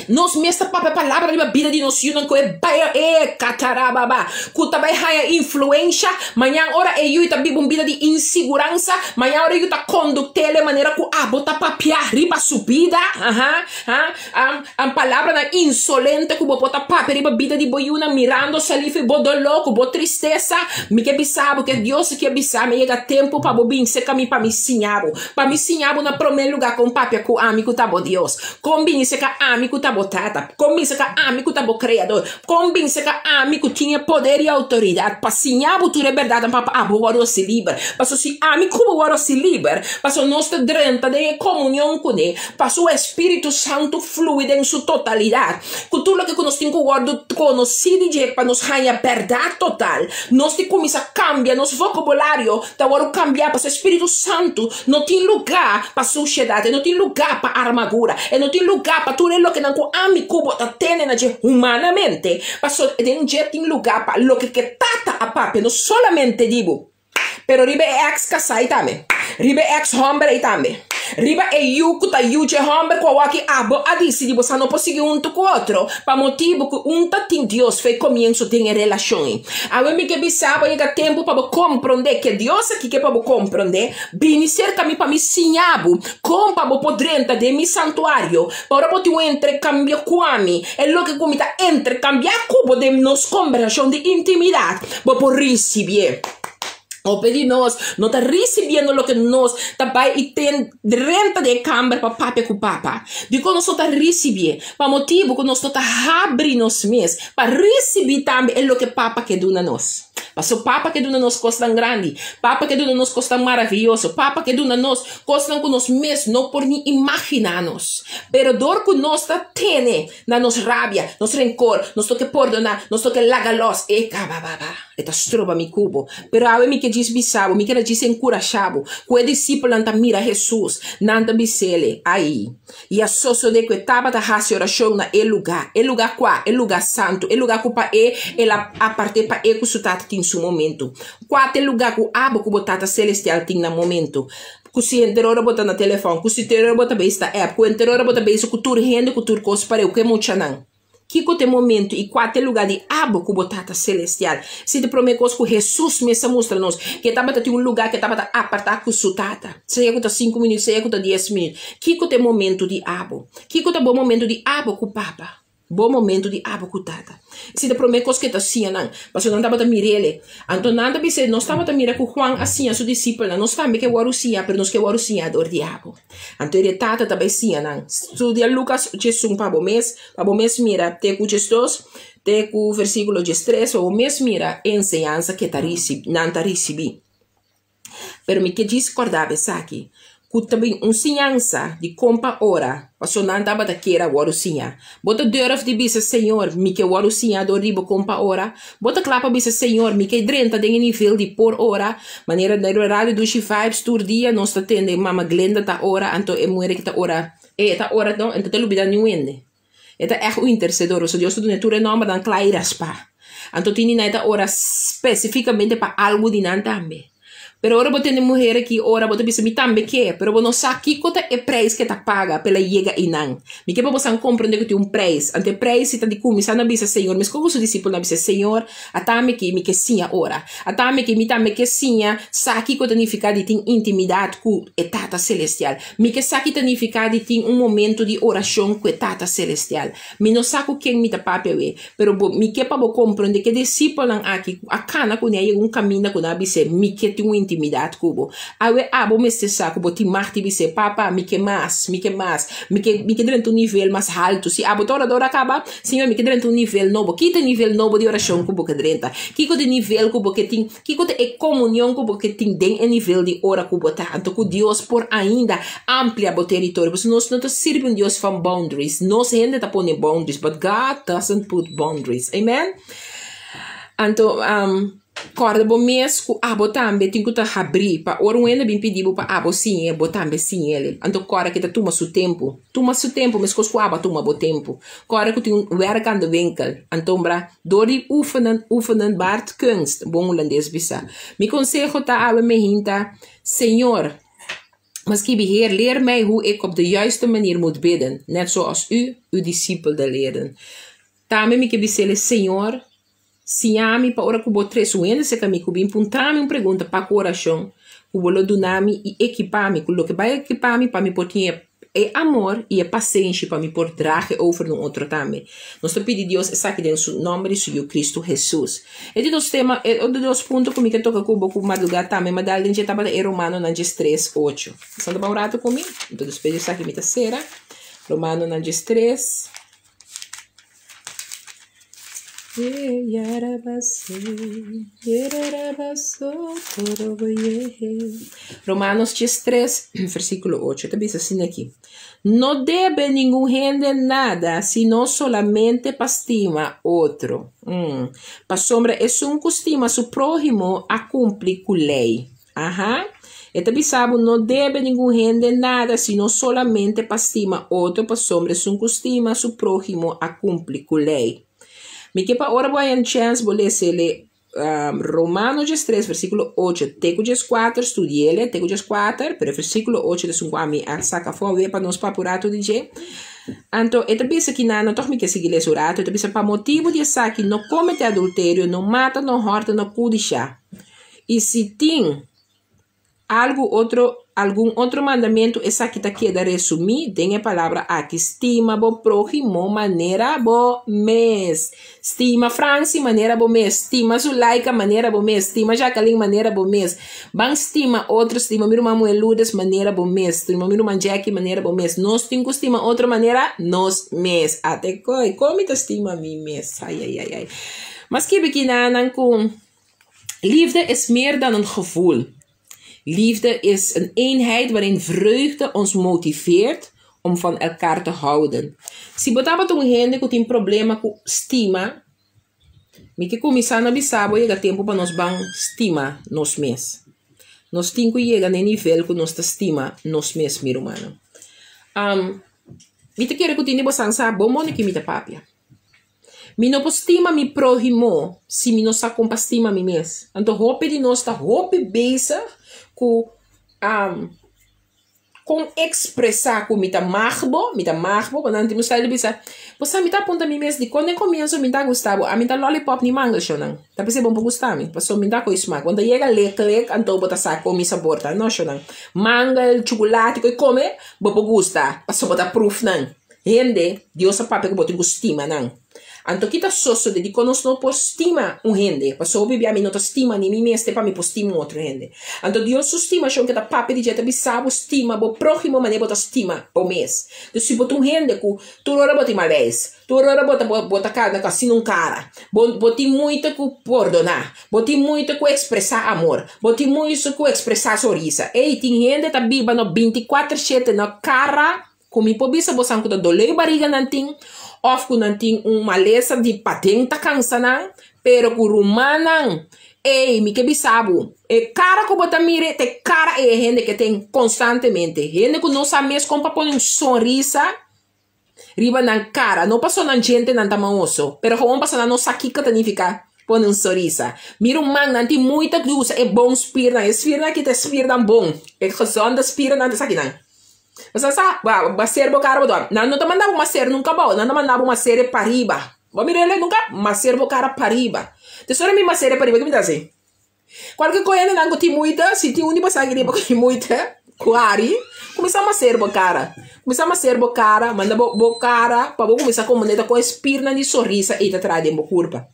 Nos mes ta papia palabra riba bida di nos yunan ku e bai, e katarababa, ku ta bai haña influensha. Mañan ora e yu ta biba un bida di insiguransa, mañan ora e yu ta kondukt'el e manera ku abo ta papia riba su bida, aha, ha. Am palabranan insolente ku bo por ta papia riba bida di bo yunan mirando salí fi bo doló ku bo tristesa. Mi ke bisa bo ke Dios ke bisa mi yega tempu pa bo bin serka mi pa mi siña bo. Pa mi siña bo na promé lugá kon papia ku ami ku ta bo Dios. Kon bini serka ami ku ta bo Tata. Kon bini serka ami ku ta bo Kreador. Kon bini serka ami ku tin e poder i outoridat pa siña bo tur e bèrdatnan pa abo wòrdu hasi liber. Pasobra si ami ku bo wòrdu hasi liber, pasobra nos ta drenta den e komunion kuné. Pa su Espíritu Santu flui den su totalidat, ku tur loke ku nos tin ku wòrdu konosí di dje pa nos haña bèrdat total. Nos tin kuminsá kambia, nos vokabulario ta wòrdu kambiá pasobra e Spiritu Santu no tin lugá pa sushedat, e no tin lugá pa armagura, e no tin lugá pa tur e lokenan ku ami ku bo ta tene na dje humanamente, pasobra den dje tin lugá pa loke ke Tata a papia, no solamente di bo. Pero riba e ex kasá ei tambe. Riba e ex hòmber ei tambe. Riba e yu ku ta yu dje hòmber ku awaki abo a disidí bo sa no por sigui huntu ku otro pa motibu ku un ta tin Dios for e komienso den e relashon ei. Awe mi ke bisa bo yega tempu pa bo komprondé ke Dios aki ke pa bo komprondé. Bini serka mi pa mi siña bo kon pa bo por drenta den mi santuario pa ora bo tin un entrekambio ku ami e loke ku mi ta entrekambiá ku bo den nos kombersashon di intimidat bo por risibié. Hopi di nos no ta risibiendo loke nos ta bai i ten drenta den e kamber pa papia ku Papa. Dikon nos no ta risibié? Pa motibu ku nos no ta habri nos mes pa risibí tambe e loke Papa ke duna nos. Pasobra Papa ke duna nos kosnan grandi, Papa ke duna nos kosnan maravioso, Papa ke duna nos kosnan ku nos mes no por ni imaginá nos. Pero dor ku nos ta tene na nos rabia, nos renkor, nos no ke pordoná, nos no ke laga lòs, e kabababa. E ta stroba mi ku bo. Pero awe mi ke djis bisa bo, mi keda djis enkurashá bo, ku e disipelnan ta mira Hesus, nan ta bis'El, Ai! I a sosodé ku e tabata hasi orashon na e lugá. E lugá kua? E lugá santu, e lugá ku pa e el a apart'é pa e ku su Tata tin su momentu. Kua ta e lugá ku abo ku bo Tata Selestial tin na momentu? Ku si henter ora bo ta na telefòn, ku si henter ora bo ta bes ta app, ku henter ora bo ta bes ku tur hende, ku tur kos pareu, ku e muchanan. Kiko ta e momento i kua ta e lugá di abo ku bo Tata Selestial? Si ta e promé kos ku Hesus mes a mustra nos, ku e tabata tin un lugá ku e tabata apartá ku su Tata, sea ku ta sinku minüt, sea ku ta dies minüt. Kiko ta e momento di abo? Kiko ta bo momento di abo ku Papa? Bo momento di abo ku Tata? Si ta e promé kos ku e ta siña nan, pasobra nan tabata mir'el. Anto nan ta bisa, Nos tabata mira ku Juan a siña su disipelnan, nos tambe ke wòrdu siñá, pero nos ke wòrdu siñá dor di abo. Anto e tata ta bai siña nan. Studia Lukas diesun pa bo mes, pa bo mes mira te ku diesdos, te ku versíkulo diestres, pa bo mes mira e enseñansa ke ta risibí, nan ta risibí. Pero mi ke djis kòrda bo esaki, ku ta bin un siñansa di kon pa ora, pasobra nan tabata kier a wòrdu siñá. Bo ta durf di bisa, Señor, mi ke wòrdu siñá dor di bo kon pa ora? Bo ta kla pa bisa, Señor, mi ke drenta den e nivel di por ora? Manera na Radio Dushi Vibes tur dia nos ta tende Mama Glenda ta ora, anto e muher aki ta ora, e ta ora no, e ta lubida niun hende. E ta ègt un intersedor, pasobra Dios ta duna e tur e nòmbernan kla i raspá. Anto tin di nan e ta ora spesifikamente pa algu di nan tambe. Pero ora bo tende muher aki ora bo ta bisa mi tambe ke, pero bo no sa kiko ta e prijs ke ta paga p'el a yega einan. Mi ke pa bosan komprende ku tin un prijs. Anto e prijs si ta di kuminsá na bisa Señor, meskos ku su disipelnan a bisa, Señor, ata mi aki, mi ke siña ora. Ata mi aki, mi tambe ke siña sa kiko ta nifiká di tin intimidat ku e Tata Selestial. Mi ke sa ki ta nifiká di tin un momento di orashon ku e Tata Selestial. Mi no sa ku ken mi ta papia awe, pero bo, mi ke pa bo komprende ku e disipelnan aki ku a kana kuné a yega un kaminda ku nan a bis'é, Mi ke tin un intimidat ku bo. Awe abo mester sa ku bo tin mag di bis'é, Papa, mi ke mas, mi ke mas, mi ke, mi ke drenta un nivel mas haltu. Si abo ta orador a kaba, Señor, mi ke drenta un nivel nobo. Ki ta e nivel nobo di orashon ku bo ke drenta? Kiko ta e nivel ku bo ke tin? Kiko ta e komunion ku bo ke tin den e nivel di ora ku bo ta? Anto ku Dios por ainda amplia bo teritorio. Pasobra nos no ta sirbi un Dios van boundaries. Nos hende ta pone boundaries, but God doesn't put boundaries. Amen? Anto, kòrda bo mes ku abo tambe tin ku ta habrí pa ora un hende bin pidi bo pa abo siñ'é, bo tambe siñ'el. Anto kòrda ke ta tuma su tempu. Tuma su tempu meskos ku abo a tuma bo tempu. Kòrda ku tin un wèrk aan de winkel. Anto bra, dor di oefenen, oefenen baart kunst, bon hulandes bisa. Mi konseho ta awe me hinta, Señor, ma skibi Heer, leer mij hoe ik op de juiste manier moet bidden, net zoals U uw discipelden leerden. Tambe mi ke bis'el, Señor, siña mi pa ora ku bo trese un hende serka mi ku bin puntra mi un pregunta pa ku orashon, ku bo lo duna mi i ekipá mi ku loke bai ekipá mi pa mi por tin e amor i e pasenshi pa mi por draha e over na un otro tambe. Nos ta pidi Dios esaki den su nòmber di su Yu Kristu Hesus. E di dos tema, e otro dos punto ku mi ke toka ku bo ku mardugá tambe ma dal den dje tabata e Romanonan 13, ocho. Boso ta bai un ratu ku mi? Anto despues di esaki mi ta sera. Romanonan 13. Romanos 13, versículo 8, ta bisa asina aki, No debe ningun hende nada, sino solamente pa stima otro. Pasobra esun ku stima su próhimo a kumpli ku lei. Aha. E ta bisa bo no debe ningun hende nada sino solamente pa stima otro pasobra esun ku stima su próhimo a kumpli ku lei. Mi ke pa ora bo haña un chèns bo lesa e Romano 13 versíkulo 8 te ku 14, studi'el te ku 14, pero e versíkulo 8 ta esun ku ami a saka afó awe pa nos papia un ratu di dje. Anto e ta bisa kinan, tòg mi ke sigui lesa un ratu, e ta bisa pa motibu di esaki no komete adulterio, no mata, no hòrta, no kudishá. I si tin algu otro, algun otro mandamentu, esaki ta keda resumí den e palabra aki, Stima bo próhimo manera bo mes. Stima Franci manera bo mes, stima Zulaika manera bo mes, stima Jacqueline manera bo mes. Ban stima otro, stima mi ruman muhé Lourdes manera bo mes, stima mi ruman Jackie manera bo mes. Nos tin ku stima otro manera nos mes. Ate koi, kon mi ta stima mi mes? Ai, ai, ai, ai. Mas kibi kinanan ku. Liefde is meer dan een gevoel. Liefde is een eenheid waarin vreugde ons motiveert om van elkaar te houden. Si bo tabata un hende ku tin problema ku stima, mi ke kuminsá na bisa bo yega tempu pa nos ban stima nos mes. Nos tin ku yega na e nivel ku nos ta stima nos mes, mi rumannan. Mi ta kere ku tin di bosan sa bon bon di ki mi ta papia. Mi no por stima mi próhimo si mi no sa kon pa stima mi mes. Anto hopi di nos ta hopi bezig ku kon ekspresá ku mi ta mag bo, mi ta mag bo, nan tin un style di bisa, bo sa mi ta puntra mi mes dikon den komienso mi ta gusta bo, ami ta lòlipòp ni mangel shownan, ta p'esei bo no por gusta mi, pasobra mi ta koe smak, bo ta yega lek lek anto bo ta sa kon mi sabor ta, no shownan, mangel, chukulati koe kome bo por gusta pasobra bo ta pruf nan. Hende, Dios a papia ku bo tin ku stima nan. Anto ki ta sosode dikon nos no por stima un hende? Pasobra hopi bia mi no ta stima ni mi mes te pa mi por stima un otro hende. Anto Dios su stimashon ke ta papia di dje ta bisa bo stima bo próhimo manera bo ta stima bo mes. Entonces si bo ta un hende ku tur ora bo tin malbes, tur ora bo ta bo ta kanda ku asina un kara, bo bo tin moita ku pordoná, bo tin moita ku ekspresá amor, bo tin moisa ku ekspresá sonrisa. Ey, tin hende ta biba no binti kuater shete no kara Ku mi por bisa bosan ku ta dolé bariga nan tin òf ku nan tin un malesa di paden ta kansa nan, pero ku rumannan, ey, mi ke bisa bo, e kara ku bo ta mira ta e kara e hende ke ten konstantemente. Hende ku no sa mes kon pa pone un sonrisa riba nan kara, no pasobra nan djentenan ta maoso, pero gewoon pasobra nan no sa kiko ta nifiká. Pone un sonrisa. Mi rumannan tin muita ku usa e bon spiernan. E spiernan aki ta e spiernan bon. E gezonde spiernan ta esakinan. Bo sa sa, bo a ser bo kara bo dor. Nan no ta manda bo maser nunka abou, nan ta manda bo maser e pariba. Bo a mira elei nunka? Maser bo kara pariba. Te ora mi maser e pariba, ke mi ta hasi? Kualke koe hende nan ku tin muita, si tin un di bo sa aki riba ku tin muita, ku hari, kuminsá maser bo kara. Kuminsá maser bo kara, manda bo bo kara pa bo kuminsá komuneta ku e spirnan di sonrisa ei ta traha den bo kurpa.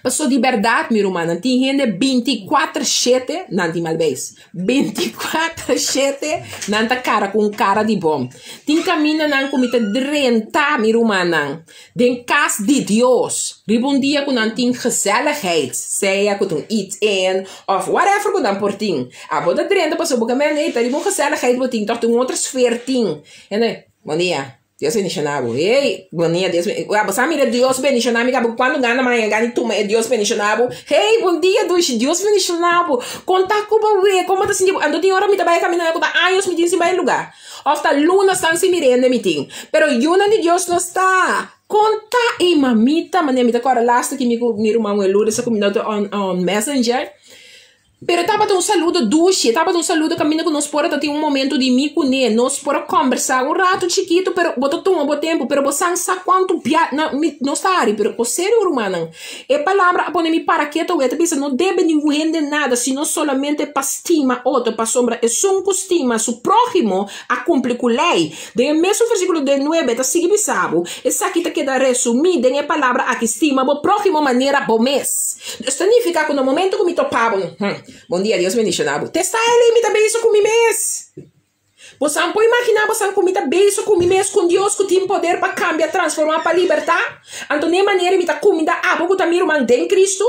Paso di bèrdat mi rumannan, tin hende binti kuater shete nan tin mal beis. Binti kuater shete nan ta kara ku un kara di bòm. Tin kamindanan ku mi ta drenta mi rumannan den kas di Dios riba un dia ku nan tin gezelligheid, sea ku ta un eat-in òf whatever ku nan por tin. Abo ta drenta pasobra bo ke mende ei ta riba un gezelligheid bo tin tòg tin un otro sfeer tin. Hende, bon dia. Dios bendiciona bo. Hey, bon dia, Dios ben... Abo sa mira Dios bendiciona mi kaba cuando gana maña gana tuma e Dios bendiciona bo. Hey, bon dia dushi, Dios bendiciona bo. Con ta cu bo we? Como ta sinti bo? Anto tin ora mi ta bay camina cu ta años mi tin sin bay lugar. Of ta lunas tan sin mirende mi tin. Pero yunan di Dios no sta. Con ta ey mamita? Manera mi ta corda laatste ki mi cu mi ruman Lourdes a cuminda on on messenger. Pero e tabata un saludo dushi, e tabata un saludo kaminda ku nos por a ta tin un momento di mi kuné, nos por a kòmbersá un ratu chikitu, pero bo ta tuma bo tempu, pero bo san sa kuantu bia na mi nos ta hari, pero ku serio rumannan, e palabra a pone mi para ketu awe, e ta bisa no debe ningun hende nada, sino solamente pa stima otro, pasobra esun ku stima su próhimo a kumpli ku lei. Den e mesun versíkulo den nuebe e ta sigui bisa bo, Esaki ta keda resumí den e palabra aki, Stima bo próhimo manera bo mes. Dus ta nifiká ku na momento ku mi topa bo, Hm, bon dia, Dios bendishoná bo. Te sta elei mi ta beso ku mi mes. Bo san por imaginá bo san ku mi ta beso ku mi mes ku un Dios ku tin poder pa kambia, transformá, pa libertá? Anto n'e manera mi ta kuminda abo ku ta mi ruman den Kristu?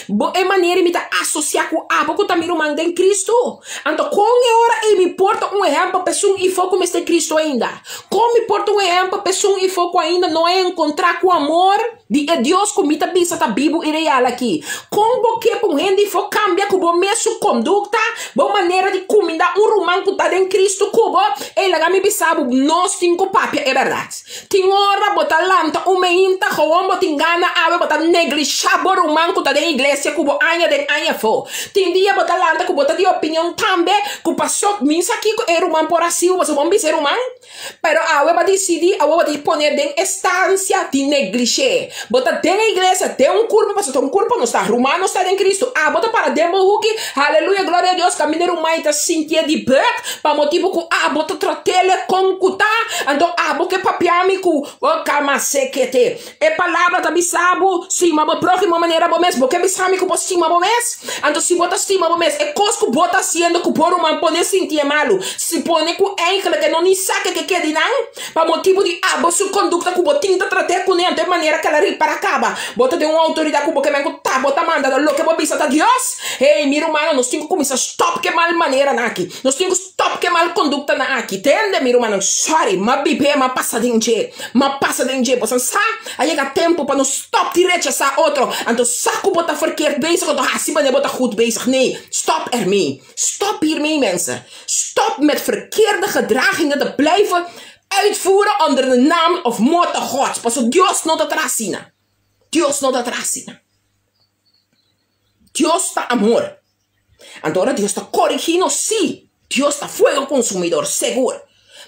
Bo e manera mi ta asosiá ku abo ku ta mi ruman den Kristu? Anto kon e ora ei mi por ta un ehèmpel pa esun ifó ku mester Kristu ainda? Kon mi por ta un ehèmpel pa esun ifó ku ainda no a enkontrá ku amor di e Dios ku mi ta bisa ta bibu i real aki? Kon bo ke pa un hende ifó kambia ku bo mes su kondukta, bo manera di kuminda un ruman ku ta den Kristu ku bo? Ei, laga mi bisa bo, nos tin ku papia e bèrdat. Tin ora bo ta lanta un meinta gewoon bo tin gana awe bo ta neglisha bo ruman ku ta den iglesia ku bo aña den aña afó. Tin dia bo ta lanta ku bo ta di opinion tambe ku pasó mi sa kiko e ruman por hasi bo pasobra bo bisa e ruman pero awe bo a disidi awe bo ta pone den estansia di neglish'é. Bo ta den e iglesia den un kurpo pasobra ta un kurpo nos ta ruman nos ta den Cristo abo ta para den bo huki haleluya gloria a Dios kaminda e ruman i ta sintié di bek pa motibu ku abo ta trat'el kon ku ta anto abo ke papia mi ku bo kama sekete e palabra ta bisa bo stima bo próhimo manera bo mes bo ke bisa mi ku bo stima bo mes anto si bo ta stima bo mes e kos ku bo ta hasiendo ku bo ruman pone sintié malu si pone ku eigenlijk e no ni sa ke ke kedi nan. Pa motibu di abo su kondukta ku bo tin ta trat'é kuné anto e manera ku el a ripará kaba. Bo ta den un outoridat ku bo ke men ku ta bo ta manda ta loke bo bisa ta Dios. Hey, mi rumannan, nos tin ku kuminsá stòp ku e mal maneranan aki. Nos tin ku stòp ku e mal konduktanan aki. Tende, mi rumannan, sòri, m'a bib'é, m'a pasa den dje. M'a pasa den dje. Boso sa, a yega tempu pa nos stòp di rechasá otro. Anto sa ku bo ta verkeerd bezig anto hasi manera bo ta goed bezig. Nee, stòp ermee. Stop hiermee mensen. Stop met verkeerde gedragingen te blijven uitvoeren onder de naam of moto Gods. Pasobra Dios no ta traha asina. Dios no ta traha asina. Dios ta amor. Anto ora Dios ta corigi nos, sí, Dios ta fuego consumidor, segur.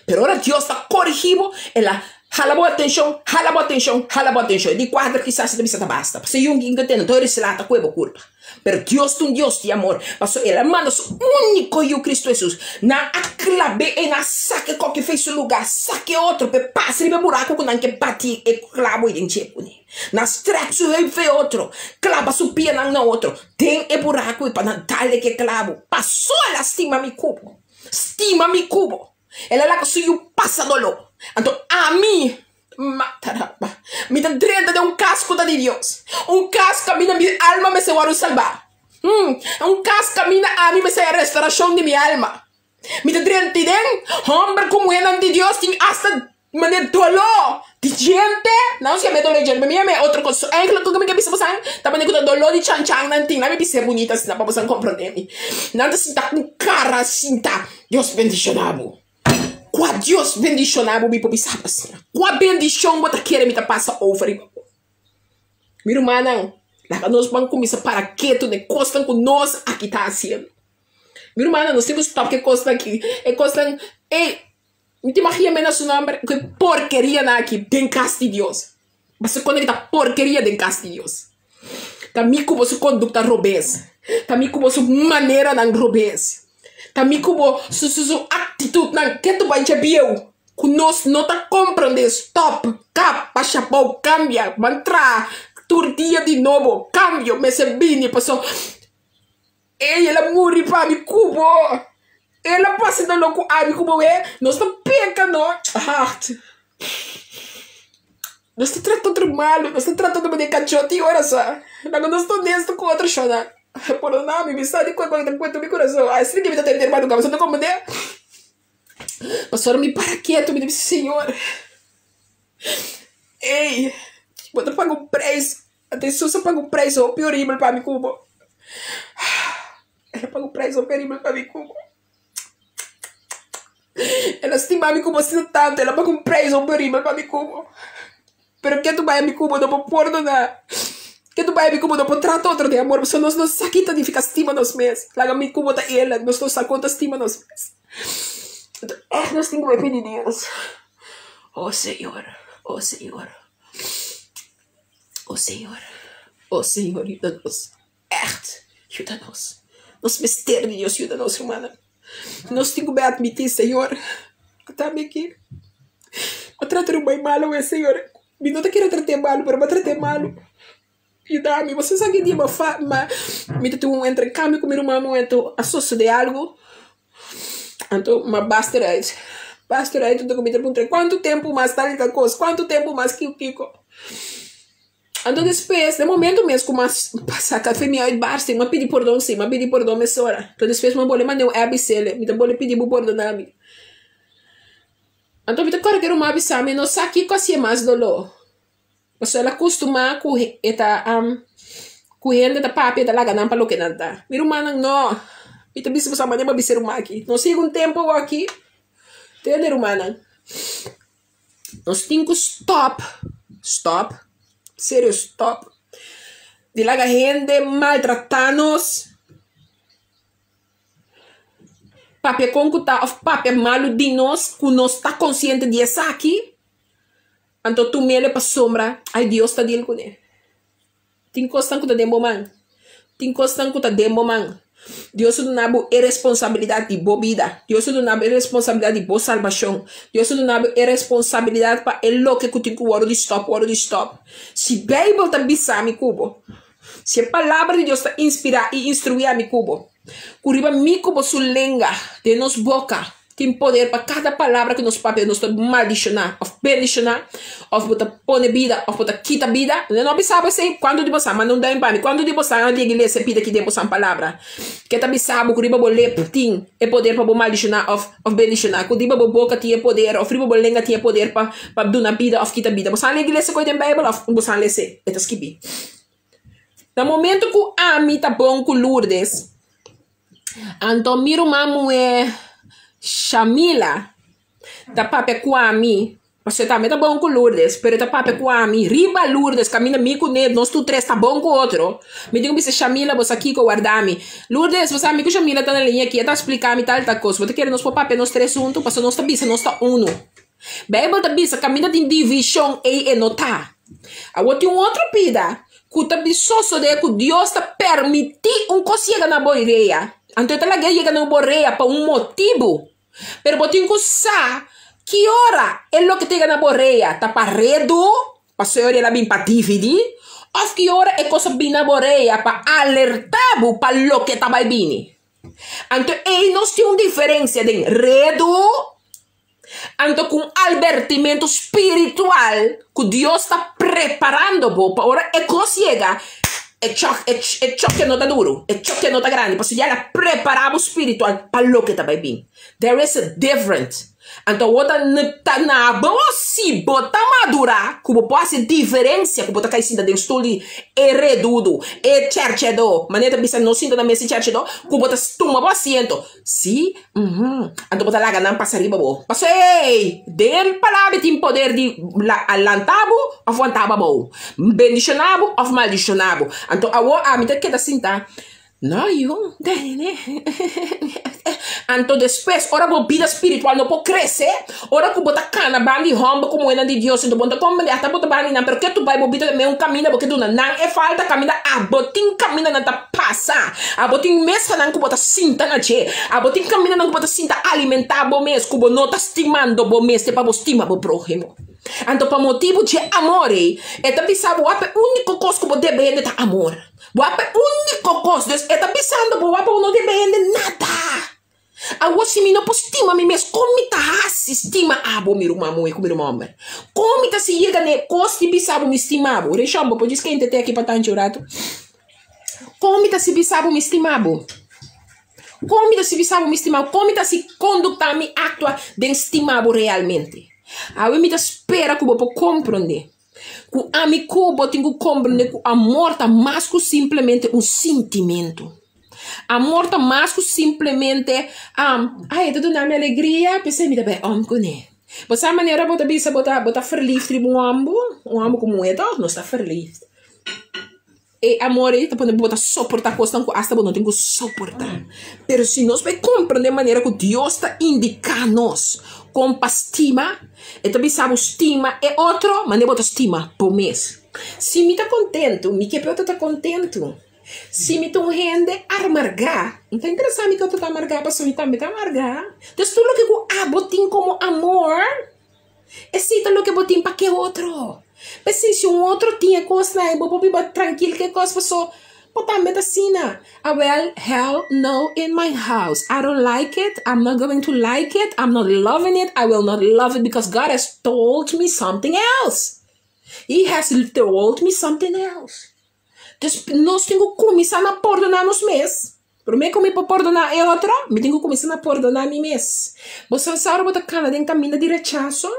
Pero ora Dios ta corigi bo, el a hala bo atencion, hala bo atencion, hala bo atencion. E di cuater kisas e ta bisa ta basta. Pasobra e yungi ta tene tur e slata cu e bo culpa. Pero Dios ta un Dios di amor, pasobra El a manda su úniko Yu, Kristu Hesus, nan a klab'é i nan a saka e koki fei su lugá, saka e otro p'e pasa riba e buraku ku nan ke bati e klabu ei den dje kuné. Nan strèk su heup fei otro, klaba su pianan na otro den e buraku ei pa nan dal e ke klabu. Pasó el a stima mi ku bo, stima mi ku bo. El a laga su Yu pasa doló. Anto ami. Mataraba. Mi ta drenta den un kas ku ta di Dios. Un kas kaminda mi alma mester wòrdu salbá. Hmm, un kas kaminda ami mester haña restorashon di mi alma. Mi ta drenta ei den, hòmber ku muhénan di Dios tin asta manera doló di djente. Nan no siempre doló di djente, pero mi a mira otro kos. Eigenlijk loke mi ke bisa bosan ta manera ku ta doló di chanchan nan tin. Nan mi bis'é bunita asina pa bosan komprondé mi. Nan ta sinta ku kara sinta, Dios bendishoná bo. Kua Dios bendishoná bo mi por bisa bo asina? Kua bendishon bo ta kere mi ta pasa over riba bo? Mi rumannan, Laga nos ban kuminsá para ketu na e kosnan ku nos aki ta hasiendo. Mi rumannan, nos tin ku stòp ku e kosnan aki. E kosnan, ey, mi ta imaginá mi na su nòmber ku e porkerianan aki den kas di Dios. Pasobra konde ki ta porkeria den kas di Dios? Ta mi ku bo su kondukta robes. Ta mi ku bo su maneranan robes. Ta mi ku bo su su su aktitutnan ketu bai dje bieu ku nos no ta komprondé. Stòp, kap, basha bou, kambia, ban traha tur dia di nobo. Kambio mester bini pasobra ey el a muri pa mi ku bo. El a pasa doló ku ami ku bo. E nos ta peka no. Hart. Nos ta trata otro malu, nos ta trata otro manera kachó tin ora sa. Laga nos ta honesto ku otro shona. Pordona mi, mi sa di kua ku ta kuenta mi kurason. Asina ke mi ta tende hermano Gabo, sa ta komprende? Pasobra mi para ketu, mi ta bisa, Señor, ey, bo ta paga un preis. Ata Hesus a paga un preis hopi horibel pa mi ku bo. El a paga un preis hopi horibel pa mi ku bo. El a stima mi ku bo asina tantu, el a paga un preis hopi horibel pa mi ku bo. Pero ke tu bai mi ku bo no por pordoná. Ke tu bai mi ku bo no por trata otro den amor, pasobra nos no sa ki ta nifiká stima nos mes. Laga mi ku bo ta eerlijk, nos no sa kon ta stima nos mes. Anto ègt nos tin ku bai pidi Dios, Oh Señor, oh Señor, oh Señor, oh Señor yuda nos. Ègt, yuda nos. Nos mester di Dios yuda nos, rumannan. Nos tin ku bai atmití, Señor, ata mi aki. Mi a trata ruman malu awe, Señor. Mi no ta kere trat'é malu, pero mi a trat'é malu. Yuda mi. Bo sa ki dia mi ta tin un entrecambio ku mi ruman momento a sosodé algu. Anto mi a basta eruit. Basta eruit, anto mi ta puntra, kuantu tempu mas tal i tal kos? Kuantu tempu mas kiko kiko? Anto despues, den momento mes ku mas pasa kafe mi uitbarsting, mi a pidi pordon si, mi a pidi pordon mesora. Anto despues mi a bole manda un app bisele, mi ta bole pidi bo pordona mi. Anto mi ta kòrda ku e ruman a bisa mi, no sa kiko hasié mas doló. Pasobra el a kustumá ku e ta ku hende ta papia e ta laga nan pa loke nan ta. Mi rumannan, no! Mi ta bisa boso manera bo a bisa e ruman aki. Nos yega un tempu awor aki, tende rumannan. Nos tin ku stòp, stòp, serio stòp di laga hende maltratá nos, papia kon ku ta òf papia malu di nos ku nos ta konsiente di esaki, anto tum'el pasobra ay Dios ta dil kuné. Tin kosnan ku ta den bo man. Tin kosnan ku ta den bo man. Dios a duna bo e responsabilidat di bo bida. Dios a duna bo e responsabilidat di bo salbashon. Dios a duna bo e responsabilidat pa e loke ku tin ku wòrdu di stòp, wòrdu di stòp. Si Beibel ta bisa mi ku bo, si e Palabra di Dios ta inspirá i instruí ami ku bo, ku riba mi ku bo su lenga den nos boka, Tin poder pa kada palabra ku nos papia nos ta maldishoná òf bendishoná, òf bo ta pone bida òf bo ta kita bida. No a bisa bo esei? Kuantu di bosan manda un duim pa mi? Kuantu di bosan a yega i lesa e pida ki den bosan palabra? Ke ta bisa bo ku riba bo lep tin e poder pa bo maldishoná òf òf bendishoná, ku riba bo boka tin e poder òf riba bo lenga tin e poder pa pa duna bida òf kita bida? Bosan a yega i lesa koe den Beibel òf bosan a les'é? E ta skibí. Na momento ku ami ta bon ku Lourdes, Anto mi ruman muhé Shamila ta papia ku ami, pasobra e tambe ta bon ku Lourdes, pero e ta papia ku ami riba Lourdes kaminda mi ku ne nos tur tres ta bon ku otro. Mi tin ku bisa Shamila bo sa kiko warda mi. Lourdes bo sa mi ku Shamila ta na liña aki e ta splika mi tal tal kos bo ta kere nos por papia nos tres huntu pasobra nos ta bisa nos ta unu. Beibel ta bisa kaminda tin divishon ei e no ta. Awor tin un otro pida ku ta sosodé ku Dios ta permití un kos yega na bo rea. Anto e ta laga e yega na bo rea pa un motibu. Pero bo tin ku sa ki ora e loke ta yega na bo rea ta pa redu, pasobra el a bin pa dividí, òf ki ora e kos a bin na bo rea pa alertá bo pa loke ta bai bini. Anto ei nos tin un diferensia den redu Anto ku un albertimentu spiritual ku Dios ta preparando bo pa ora e kos yega, e chòk, e chòke no ta duru, e chòke no ta grandi, pasobra ya el a prepará bo spiritual pa loke ta bai bin. There is a difference. Anto awor ta ta na bo si bo ta madura ku bo por hasi diferensia ku bo ta kai sinta den stul di e redudu, e chèrchèdó, manera ta bisa no sinta na mes di chèrchèdó, ku bo ta tuma bo asiento. Si, uhum. Anto bo ta laga nan pasa riba bo. Paso ey, den palabra tin poder di lanta bo òf wanta bo abou, bendishoná bo òf maldishoná bo. Anto awor ami ta keda sinta. No, yu, Anto despues, ora bo bida spiritual no por krese, ora ku bo ta kana ban di hòmber ku muhénan di Dios, anto bo no ta komprendé, ata bo ta ban di nan, pero ke tu bai bo bida den un kaminda bo ke duna nan e falta kaminda, abo tin kamindanan ta pasa, abo tin mesanan ku bo ta sinta na dje, abo tin kamindanan ku bo ta sinta alimentá bo mes, ku bo no ta stimando bo mes te pa bo stima bo próhimo. Anto pa motibu dje amor ei, e ta bisa bo wak e úniko kos ku bo debe hende ta amor. Bo a pe úniko kos, dus e ta bisando bo wak bo no debe hende nada. Awor si mi no por stima mi mes, kon mi ta hasi stima abo, mi ruman muhé ku mi ruman hòmber? Kon mi ta si yega na e kos di bisa bo mi stima bo? Reshon, bo por djis kente te aki pa tanchi un ratu? Kon mi ta si bisa bo mi stima bo? Kon mi ta si bisa bo mi stima bo? Kon mi ta si kondukta mi aktua den stima bo realmente? Awe mi ta spera ku bo por komprondé Ku ami ku bo tin ku komprende ku amor ta mas ku simplemente un sintimentu. Amor ta mas ku simplemente, ai e ta duna mi alegria, p'esei mi ta bai om kuné. Bo sa manera bo ta bisa bo ta bo ta ferliefd riba un hòmber? Un hòmber ku muhé tòg nos ta ferliefd. E amor ei ta pone bo ta soportá kosnan ku asta bo no tin ku soportá. Pero si nos bai komprendé manera ku Dios ta indiká nos kon pa stima, e ta bisa bo stima e otro manera bo ta stima bo mes. Si mi ta kontentu, mi ke pa e otro ta kontentu. Si mi ta un hende armargá, no ta interesá mi ke otro ta amargá pasobra mi tambe ta amargá. Entonces tur loke ku abo tin komo amor, Esei ta loke bo tin pa ke otro. P'esei si un otro tin e kosnan ei bo por biba trankil ku e kos paso bo tambe ta asina. Awel, hell no in my house. I don't like it, I'm not going to like it, I'm not loving it, I will not love it because God has told me something else. He has told me something else. Dus nos tin ku kuminsá na pordoná nos mes. Promé ku mi por pordoná e otro, mi tin ku kuminsá na pordoná mi mes. Bo sa sa ora bo ta kana den kaminda di rechaso,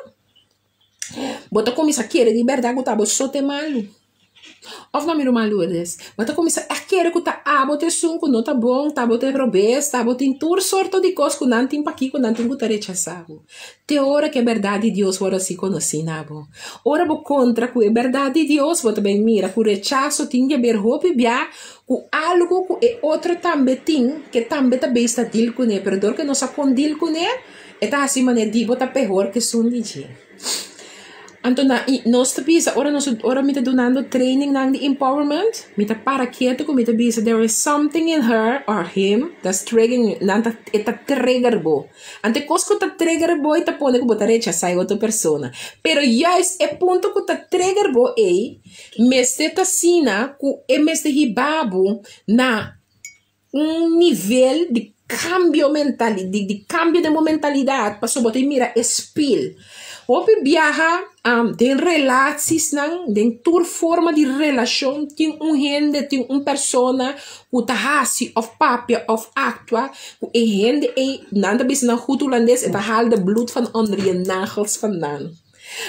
bo ta kuminsá kere di bèrdat ku ta abo so ta e malu. Òf no mi ruman Lourdes? Bo ta kuminsá a kere ku ta abo ta esun ku no ta bon, ta abo ta e robes, ta abo tin tur sorto di kos ku nan tin pakiko nan tin ku ta rechasá bo. Te ora ku e bèrdat di Dios wòrdu hasi konosí na bo. Ora bo kontra ku e bèrdat di Dios, bo ta bin mira ku rechaso tin ke ber hopi bia ku algu ku e otro tambe tin, ke tambe ta bes ta dil kuné, pero dor ke no sa kon dil kuné, e ta hasi manera di bo ta pehor ke esun di dje. Anto na i nos ta bisa ora nos ora mi ta dunando trainingnan di empowerment, mi ta para ketu ku mi ta bisa there is something in her or him that's triggering nan ta e ta trigger bo. Anto e kos ku ta trigger bo ei ta pone ku bo ta rechasá e otro persona. Pero juist e punto ku ta trigger bo ei mester ta asina ku e mester hiba bo na un nivel di kambio mental di kambio den bo mentalidat pasobra bo ta mira e spil. Hopi biaha den relatisnan den tur forma di relashon tin un hende tin un persona ku ta hasi òf papia òf aktua ku e hende ei nan ta bisa na goed hulandes e ta haal de bloed van onder je nagels vandaan.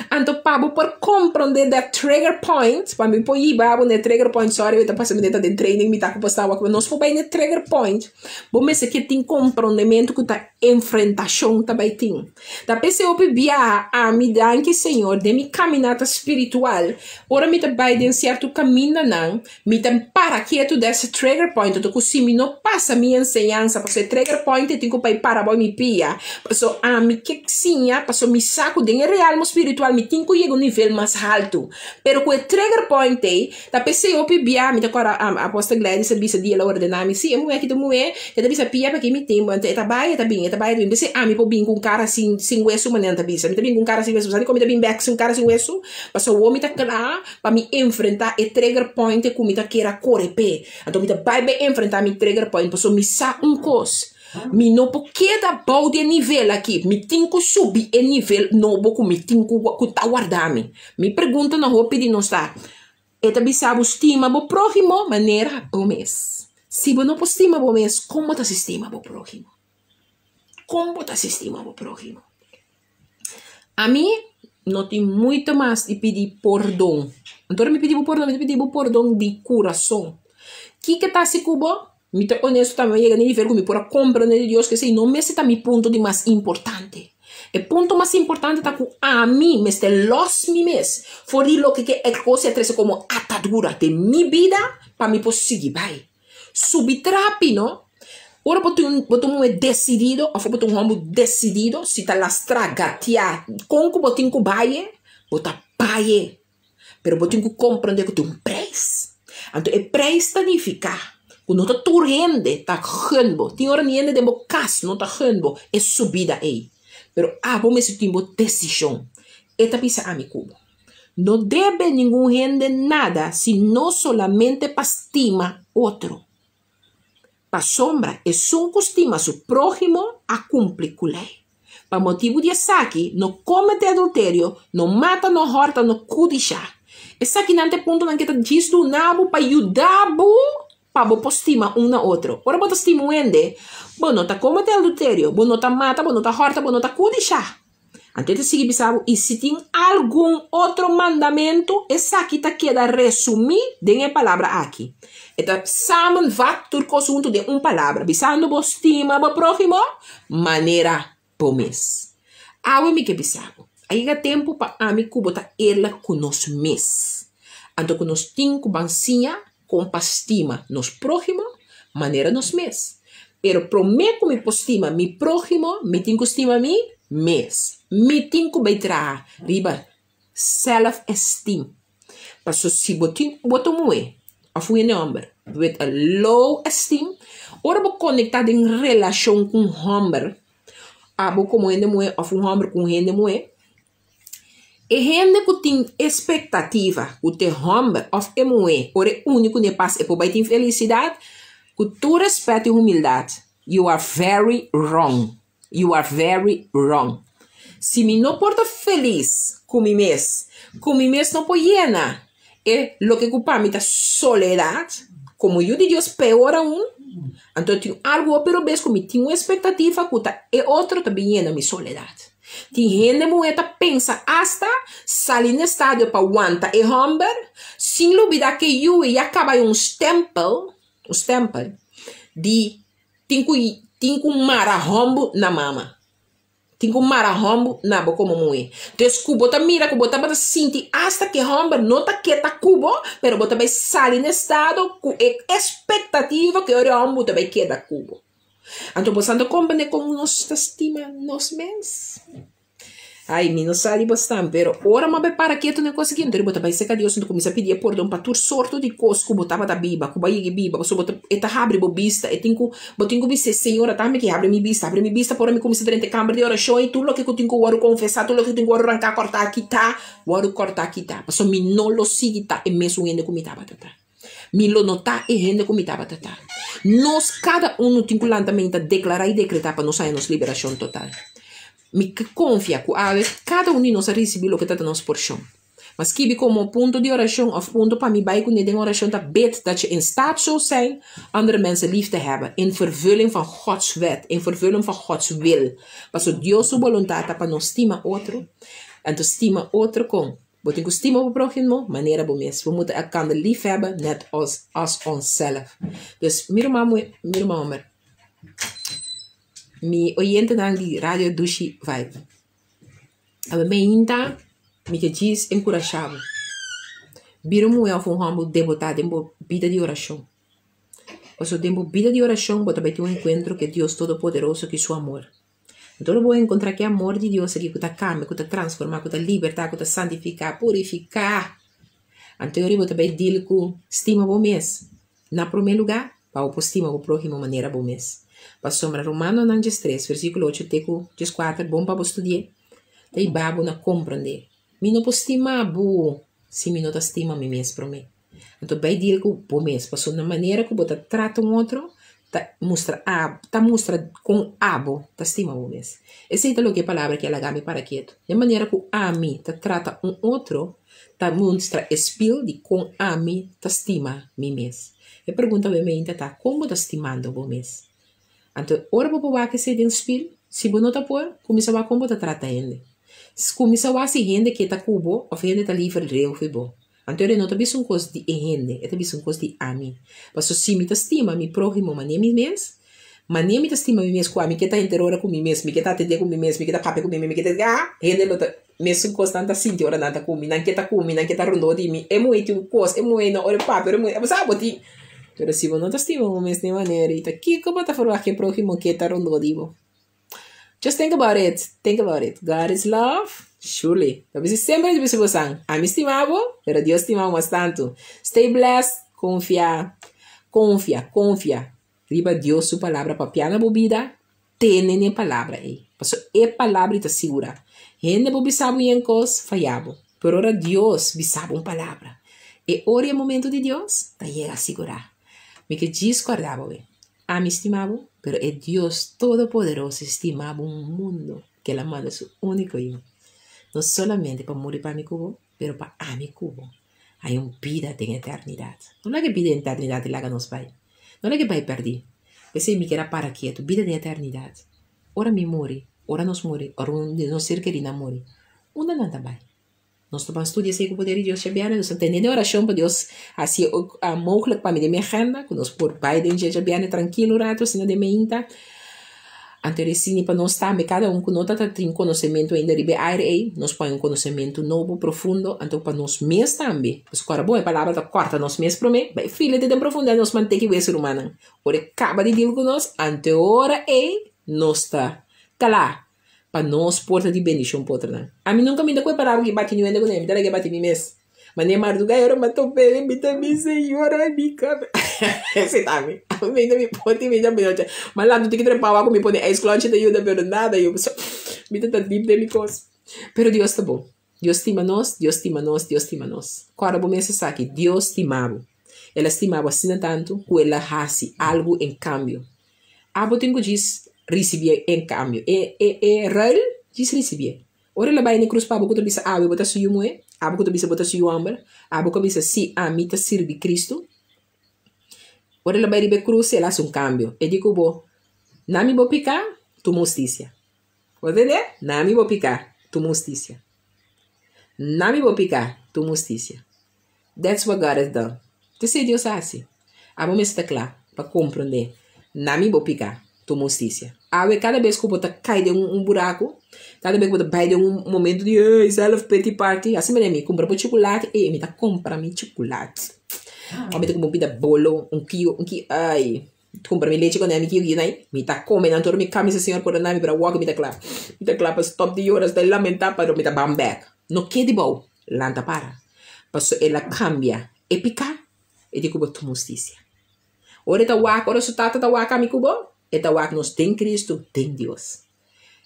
Anto pa bo por comprende that trigger point, pa mi por yiba bo na e trigger point, sorry mi ta pasa mi ta den training mi ta ku por sta wak, nos por bai na e trigger point, bo mester ke tin comprendemento ku ta enfrentacion ta bai tin. Ta p'esei hopi biaha ami danki Señor den mi caminata spiritual, ora mi ta bai den cierto camindanan, Mi ta para ketu des trigger point anto ku si mi no pasa mi enseñansa paso e trigger point e tin ku bai para bou mi pia paso ami ke siña paso mi sa ku den e realmo spiritual mi tin ku yega un nivel mas haltu pero ku e trigger point ei ta p'esei hopi bia mi ta kòrda apostel Gladys a bisa dia el a ordena mi si e muhé aki ta un muhé e ta bisa pia p'aki mi tin anto e ta bai e ta bin e ta bai e ta bin p'esei ami por bin ku un kara sin sin wesu manera nan ta bisa mi ta bin ku un kara sin wesu bo sa dikon mi ta bin bèk sin un kara sin wesu paso awor mi ta kla Pa mi enfrentá e trigger point ku mi ta kier a kore p'e. Anto mi ta bai bai enfrentá mi trigger point pasobra mi sa un kos, mi no por keda bou di e nivel aki, mi tin ku subi e nivel nobo ku mi tin ku ku ta warda mi. Mi pregunta na hopi di nos ta, e ta bisa bo stima bo próhimo manera bo mes. Si bo no por stima bo mes, kon bo ta hasi stima bo próhimo? Kon bo ta hasi stima bo próhimo? Ami no tin mucho mas di pidi pordon. Anto mi pidi bo pordon, mi pidi bo pordon di kurason. Kiko ta hasi ku bo? Mi ta honesto tambe, yega na nivel ku mi por a komprende di Dios ku esei no mester ta mi punto di mas importante. E punto mas importante ta ku ami mester lòs mi mes for di loke ku e kos a trese komo atadura den mi bida pa mi por sigui bai. Subi trapi no. Ora bo tin bo ta un muhé desidido òf bo ta un hòmber desidido, si ta lastrá, gatiá, kon ku bo tin ku bai, bo ta bai. Pero bo tin ku komprendé ku tin un preis. Anto e preis ta nifiká ku no ta tur hende ta gun bo. Tin ora ni hende den bo kas no ta gun bo e subida ei. Pero abo mester tin bo desishon. E ta bisa ami ku bo. No debe ningun hende nada sino solamente pa stima otro. Pasobra esun ku stima su próhimo a kumpli ku lei. Pa motibu di esaki, no kometé adulterio, no mata, no hòrta, no kudishá. Esakinan ta e puntonan ku e ta djis duna bo pa yuda bo pa bo por stima un na otro. Ora bo ta stima un hende, bo no ta kometé adulterio, bo no ta mata, bo no ta hòrta, bo no ta kudishá. Anto e ta sigui bisa bo, I si tin algun otro mandamentu, esaki ta keda resumí den e palabra aki. E ta samenvat tur kos huntu den un palabra, bisando bo, Stima bo próhimo manera bo mes. Awe mi ke bisa bo, a yega tempu pa ami ku bo ta eerlik ku nos mes. Anto ku nos tin ku ban siña kon pa stima nos próhimo manera nos mes. Pero promé ku mi por stima mi próhimo, mi tin ku stima mi mes. Mi tin ku bai traha riba self-esteem. Pasobra si bo tin bo ta un muhé òf un hende hòmber with a low esteem, ora bo konektá den relashon ku un hòmber, abo komo hende muhé òf un hòmber ku un hende muhé, E hende ku tin espektativa ku t'e hòmber òf e muhé ora e uni kuné pas e por bai tin felisidat, ku tur rèspèt i humildat, you are very wrong, you are very wrong. Si mi no por ta felis ku mi mes, ku mi mes no por yena e loke ku pa mi ta soledat, komo yu di Dios peor aun, anto tin algu hopi robes ku mi tin un espektativa ku ta e otro ta bin yena mi soledat. Tin hende muhé ta pensa asta sali na estadio pa wanta e hòmber, sin lubidá ku e yu ya kaba un stèmpel, un stèmpel di tin ku tin ku mara hòmbu na mama, tin ku mara hòmbu na bo komo muhé. Dus ku bo ta mira ku bo tabata sinti asta ku e hòmber no ta ke ta ku bo, pero bo ta bai sali na estado ku e espektativa ku e ora e hòmbu ta bai keda ku bo. Anto bo sa ta comprende con nos ta stima nos mes? Ay, mi no sa di bosnan, pero ora mi a bai para ketu na e cos aki, anto bo ta bai cerca Dios, anto cuminsa pidi e pordon pa tur sorto di cos cu bo tabata biba, cu bo a yega biba, pasobra bo ta, e ta habri bo bista, e tin cu, bo tin cu bisa, Señor, ata mi ki habri mi bista, habri mi bista pa ora mi cuminsa drenta e camber di oracion y tur loke cu tin cu worde confesa, tur loke cu tin cu worde ranca, corta, kita, worde corta, kita, pasobra mi no lo sigui ta e mesun hende cu mi tabata ta. Mi lo no ta e hende ku mi tabata ta. Nos kada unu tin ku lanta menta deklará i dekretá pa nos haña nos liberashon total. Mi ke konfia ku awe kada un di nos a risibí loke ta ta nos porshon. Ma skibi komo punto di orashon òf punto pa mi bai kuné den orashon ta bid dat je in staat zult zijn andere mensen lief te hebben in vervulling van Gods wet, in vervulling van Gods wil. Pasobra Dios su boluntat ta pa nos stima otro, anto stima otro kon? Bo tin ku stima bo próhimo manera bo mes. Bo muta elkander lief hebben net als as onszelf. Dus mi ruman muhé, mi ruman hòmber, mi oyentenan di Radio Dushi Vibe, awe meinta mi ke djis enkurashá bo. Bira un muhé òf un hòmber debotá den bo bida di orashon. Pasobra den bo bida di orashon bo ta bai tin un enkuentro ku e Dios Todopoderoso ku su amor. Anto lo bo enkontrá ku e amor di Dios aki ku ta kambia, ku ta transformá, ku ta libertá, ku ta santifiká, purifiká. Anto e ora bo ta bai deal ku stima bo mes na promé lugá pa bo por stima bo próhimo manera bo mes. Pasobra Romanonan diestres, versíkulo ocho te ku dieskuater, bon pa bo studi'é, ta hiba bo na komprendé, Mi no por stima bo si mi no ta stima mi mes promé. Anto bai deal ku bo mes pasobra na manera ku bo ta trata un otro ta mustra abo ta mustra kon abo ta stima bo mes. Esei ta loke e palabra ke a laga mi para ketu. Den manera ku ami ta trata un otro ta mustra e spil di kon ami ta stima mi mes. E pregunta bo e meinta ta kon bo ta stimando bo mes? Anto ora bo por wak esei den spil, si bo no ta por, kuminsa wak kon bo ta trata hende. Kuminsá wak si hende ke ta ku bo òf hende ta liver reu fi bo. Anto e no ta bisa un kos di e hende, e ta bisa un kos di ami. Pasobra si mi ta stima mi próhimo manera mi mes, manera mi ta stima mi mes ku ami ke ta henter ora ku mi mes, mi ke ta atendé ku mi mes, mi ke ta papia ku mi mes, mi ke ta ah, hende lo ta mesun kos nan ta sinti ora nan ta ku mi, nan ke ta ku mi, nan ke ta rondó di mi, e muhé tin un kos, e muhé no ora e papia, ora e muhé, bo sa bo tin. Pero si bo no ta stima bo mes den e manera ei, ta kiko bo ta ferwagt ku e próhimo ke ta rondó di bo? Just think about it, think about it. God is love, surely. Ta bisa semper mi ta bisa bosan, ami stima bo, pero Dios stima bo mas tantu. Stay blessed, konfia, konfia, konfia riba Dios su palabra papia na bo bida, tene n'e palabra ei. Pasobra e palabra ei ta sigura. Hende por bisa bo yen kos, faya bo. Pero ora Dios bisa bo un palabra, e ora i e momento di Dios ta yega sigura. Mi ke djis kòrda bo e. Ami stima bo, pero e Dios Todopoderoso stima bo un mundo ku el a manda su úniko Yu, no solamente pa muri pa mi ku bo, pero pa ami ku bo haña un bida den eternidat. No laga e bida den eternidat laga nos bai. No laga e bai pèrdí. P'esei mi kier a para ketu, bida den eternidat. Ora mi muri, ora nos muri, ora un di nos ser kerínan muri, unda nan ta bai? Nos ta ban studia esei ku poder di Dios djabièrnè. Nos ta tene den orashon pa Dios hasi e mogelijk pa mi den mi agenda ku nos por bai den dje djabièrnè trankil un ratu asina den meinta. Anto e sini pa nos tambe kada un ku no ta tin konosementu ainda riba e aire ei, nos por haña un konosementu nobo, profundo, anto pa nos mes tambe. Pasobra kòrda bon e palabra ta kòrta nos mes promé, bai fila te den profundidad nos manteka i wesu rumannan. Ora e kaba di deal ku nos, anto e ora ei nos ta kla Pa nos por ta di bendishon pa otronan. Ami nunka mi ta ku e palabra ki bati niun hende kuné, mi ta laga e bati mi mes. Manera marduga e ora mi a topa el, mi ta bisa, Señor, ay mi kabe. Esei ta ami. Ami mi ta mi poti mi ta mi noche. Ma lanta tiki trepao aku mi pone ijs klonchi ta yuda, pero nada, yo mi ta ta dip den mi kos. Pero Dios ta bon. Dios stima nos, Dios stima nos, Dios stima nos. Kòrda bo mes esaki, Dios stima bo. El a stima bo asina tantu ku el a hasi algu en kambio. Abo tin ku djis risibié en kambio. E e e ruil, djis risibié. Ora el a bai na e krus pa abo ku ta bisa awe bo ta su yu muhé, abo ku ta bisa bo ta su yu hòmber, abo ku a bisa si ami ta sirbi Kristu. Ora el a bai riba e krus el a hasi un kambio. E di ku bo, Na mi bo piká, tuma hustisia. Bo tende? Na mi bo piká, tuma hustisia. Na mi bo piká, tuma hustisia. That's what God has done. T'esei Dios a hasi. Abo mester ta kla pa komprondé. Na mi bo piká, tuma hustisia. Awe kada bes ku bo ta kai den un buraku, kada bes ku bo ta bai den un momento di ey self pity party, hasi manera mi kumpra bo chukulati, ey mi ta kumpra mi chukulati. Òf mi ta kumpra un pida bolo, un kio, un kio, ay. Kumpra mi lechi kone mi kiu kiu nai, mi ta kome nan tur mi kami si Señor por dana mi pero awor mi ta kla. Mi ta kla pa stop di yora sta lamenta pero mi ta ban bek. No kedi bou, lanta para. Paso el a kambia e pika, e di ku bo tuma hustisia. Ora e ta wak, ora su tata ta wak ami ku bo, e ta wak nos den Cristo, den Dios.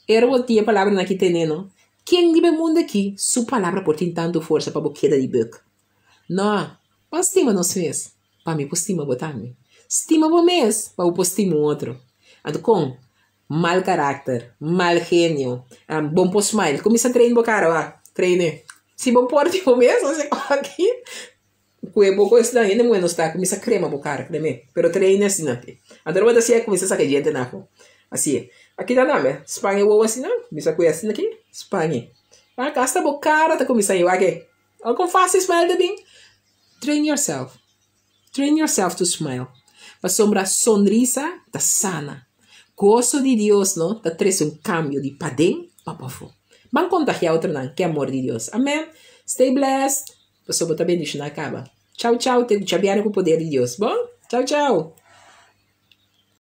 Ora bo tin e palabranan aki tene no, ken riba e mundo aki su palabra por tin tantu forsa pa bo keda di bek? No, ban stima nos mes. Pa mi por stima bo tambe. Stima bo mes pa bo por stima un otro. Anto kon mal karakter, mal genio, bon por smile, kuminsa train bo kara wak, train e. Si bo por di bo mes, ose aki ku e bo kos nan hende muhé no sta, kuminsa krema bo kara, krem'é, pero train e asina aki. Anto ora bo ta hasié kuminsa saka e djente nan afó. Hasié. Aki ta tambe, span e wowo asina, kuminsa kue asina aki, span e. Wak asta bo kara ta kuminsa yu wak e. Ora kon fásil smile ta bin? Train yourself. Train yourself to smile. Pasobra sonrisa ta sana. Goso di Dios no ta trese un kambio di paden pa pafó. Ban kontagiá otronan ku e amor di Dios. Amen. Stay blessed. Pasobra bo ta bendishoná kaba. Chau chau. Te ku djabièrnè ku poder di Dios. Bon? Chau chau.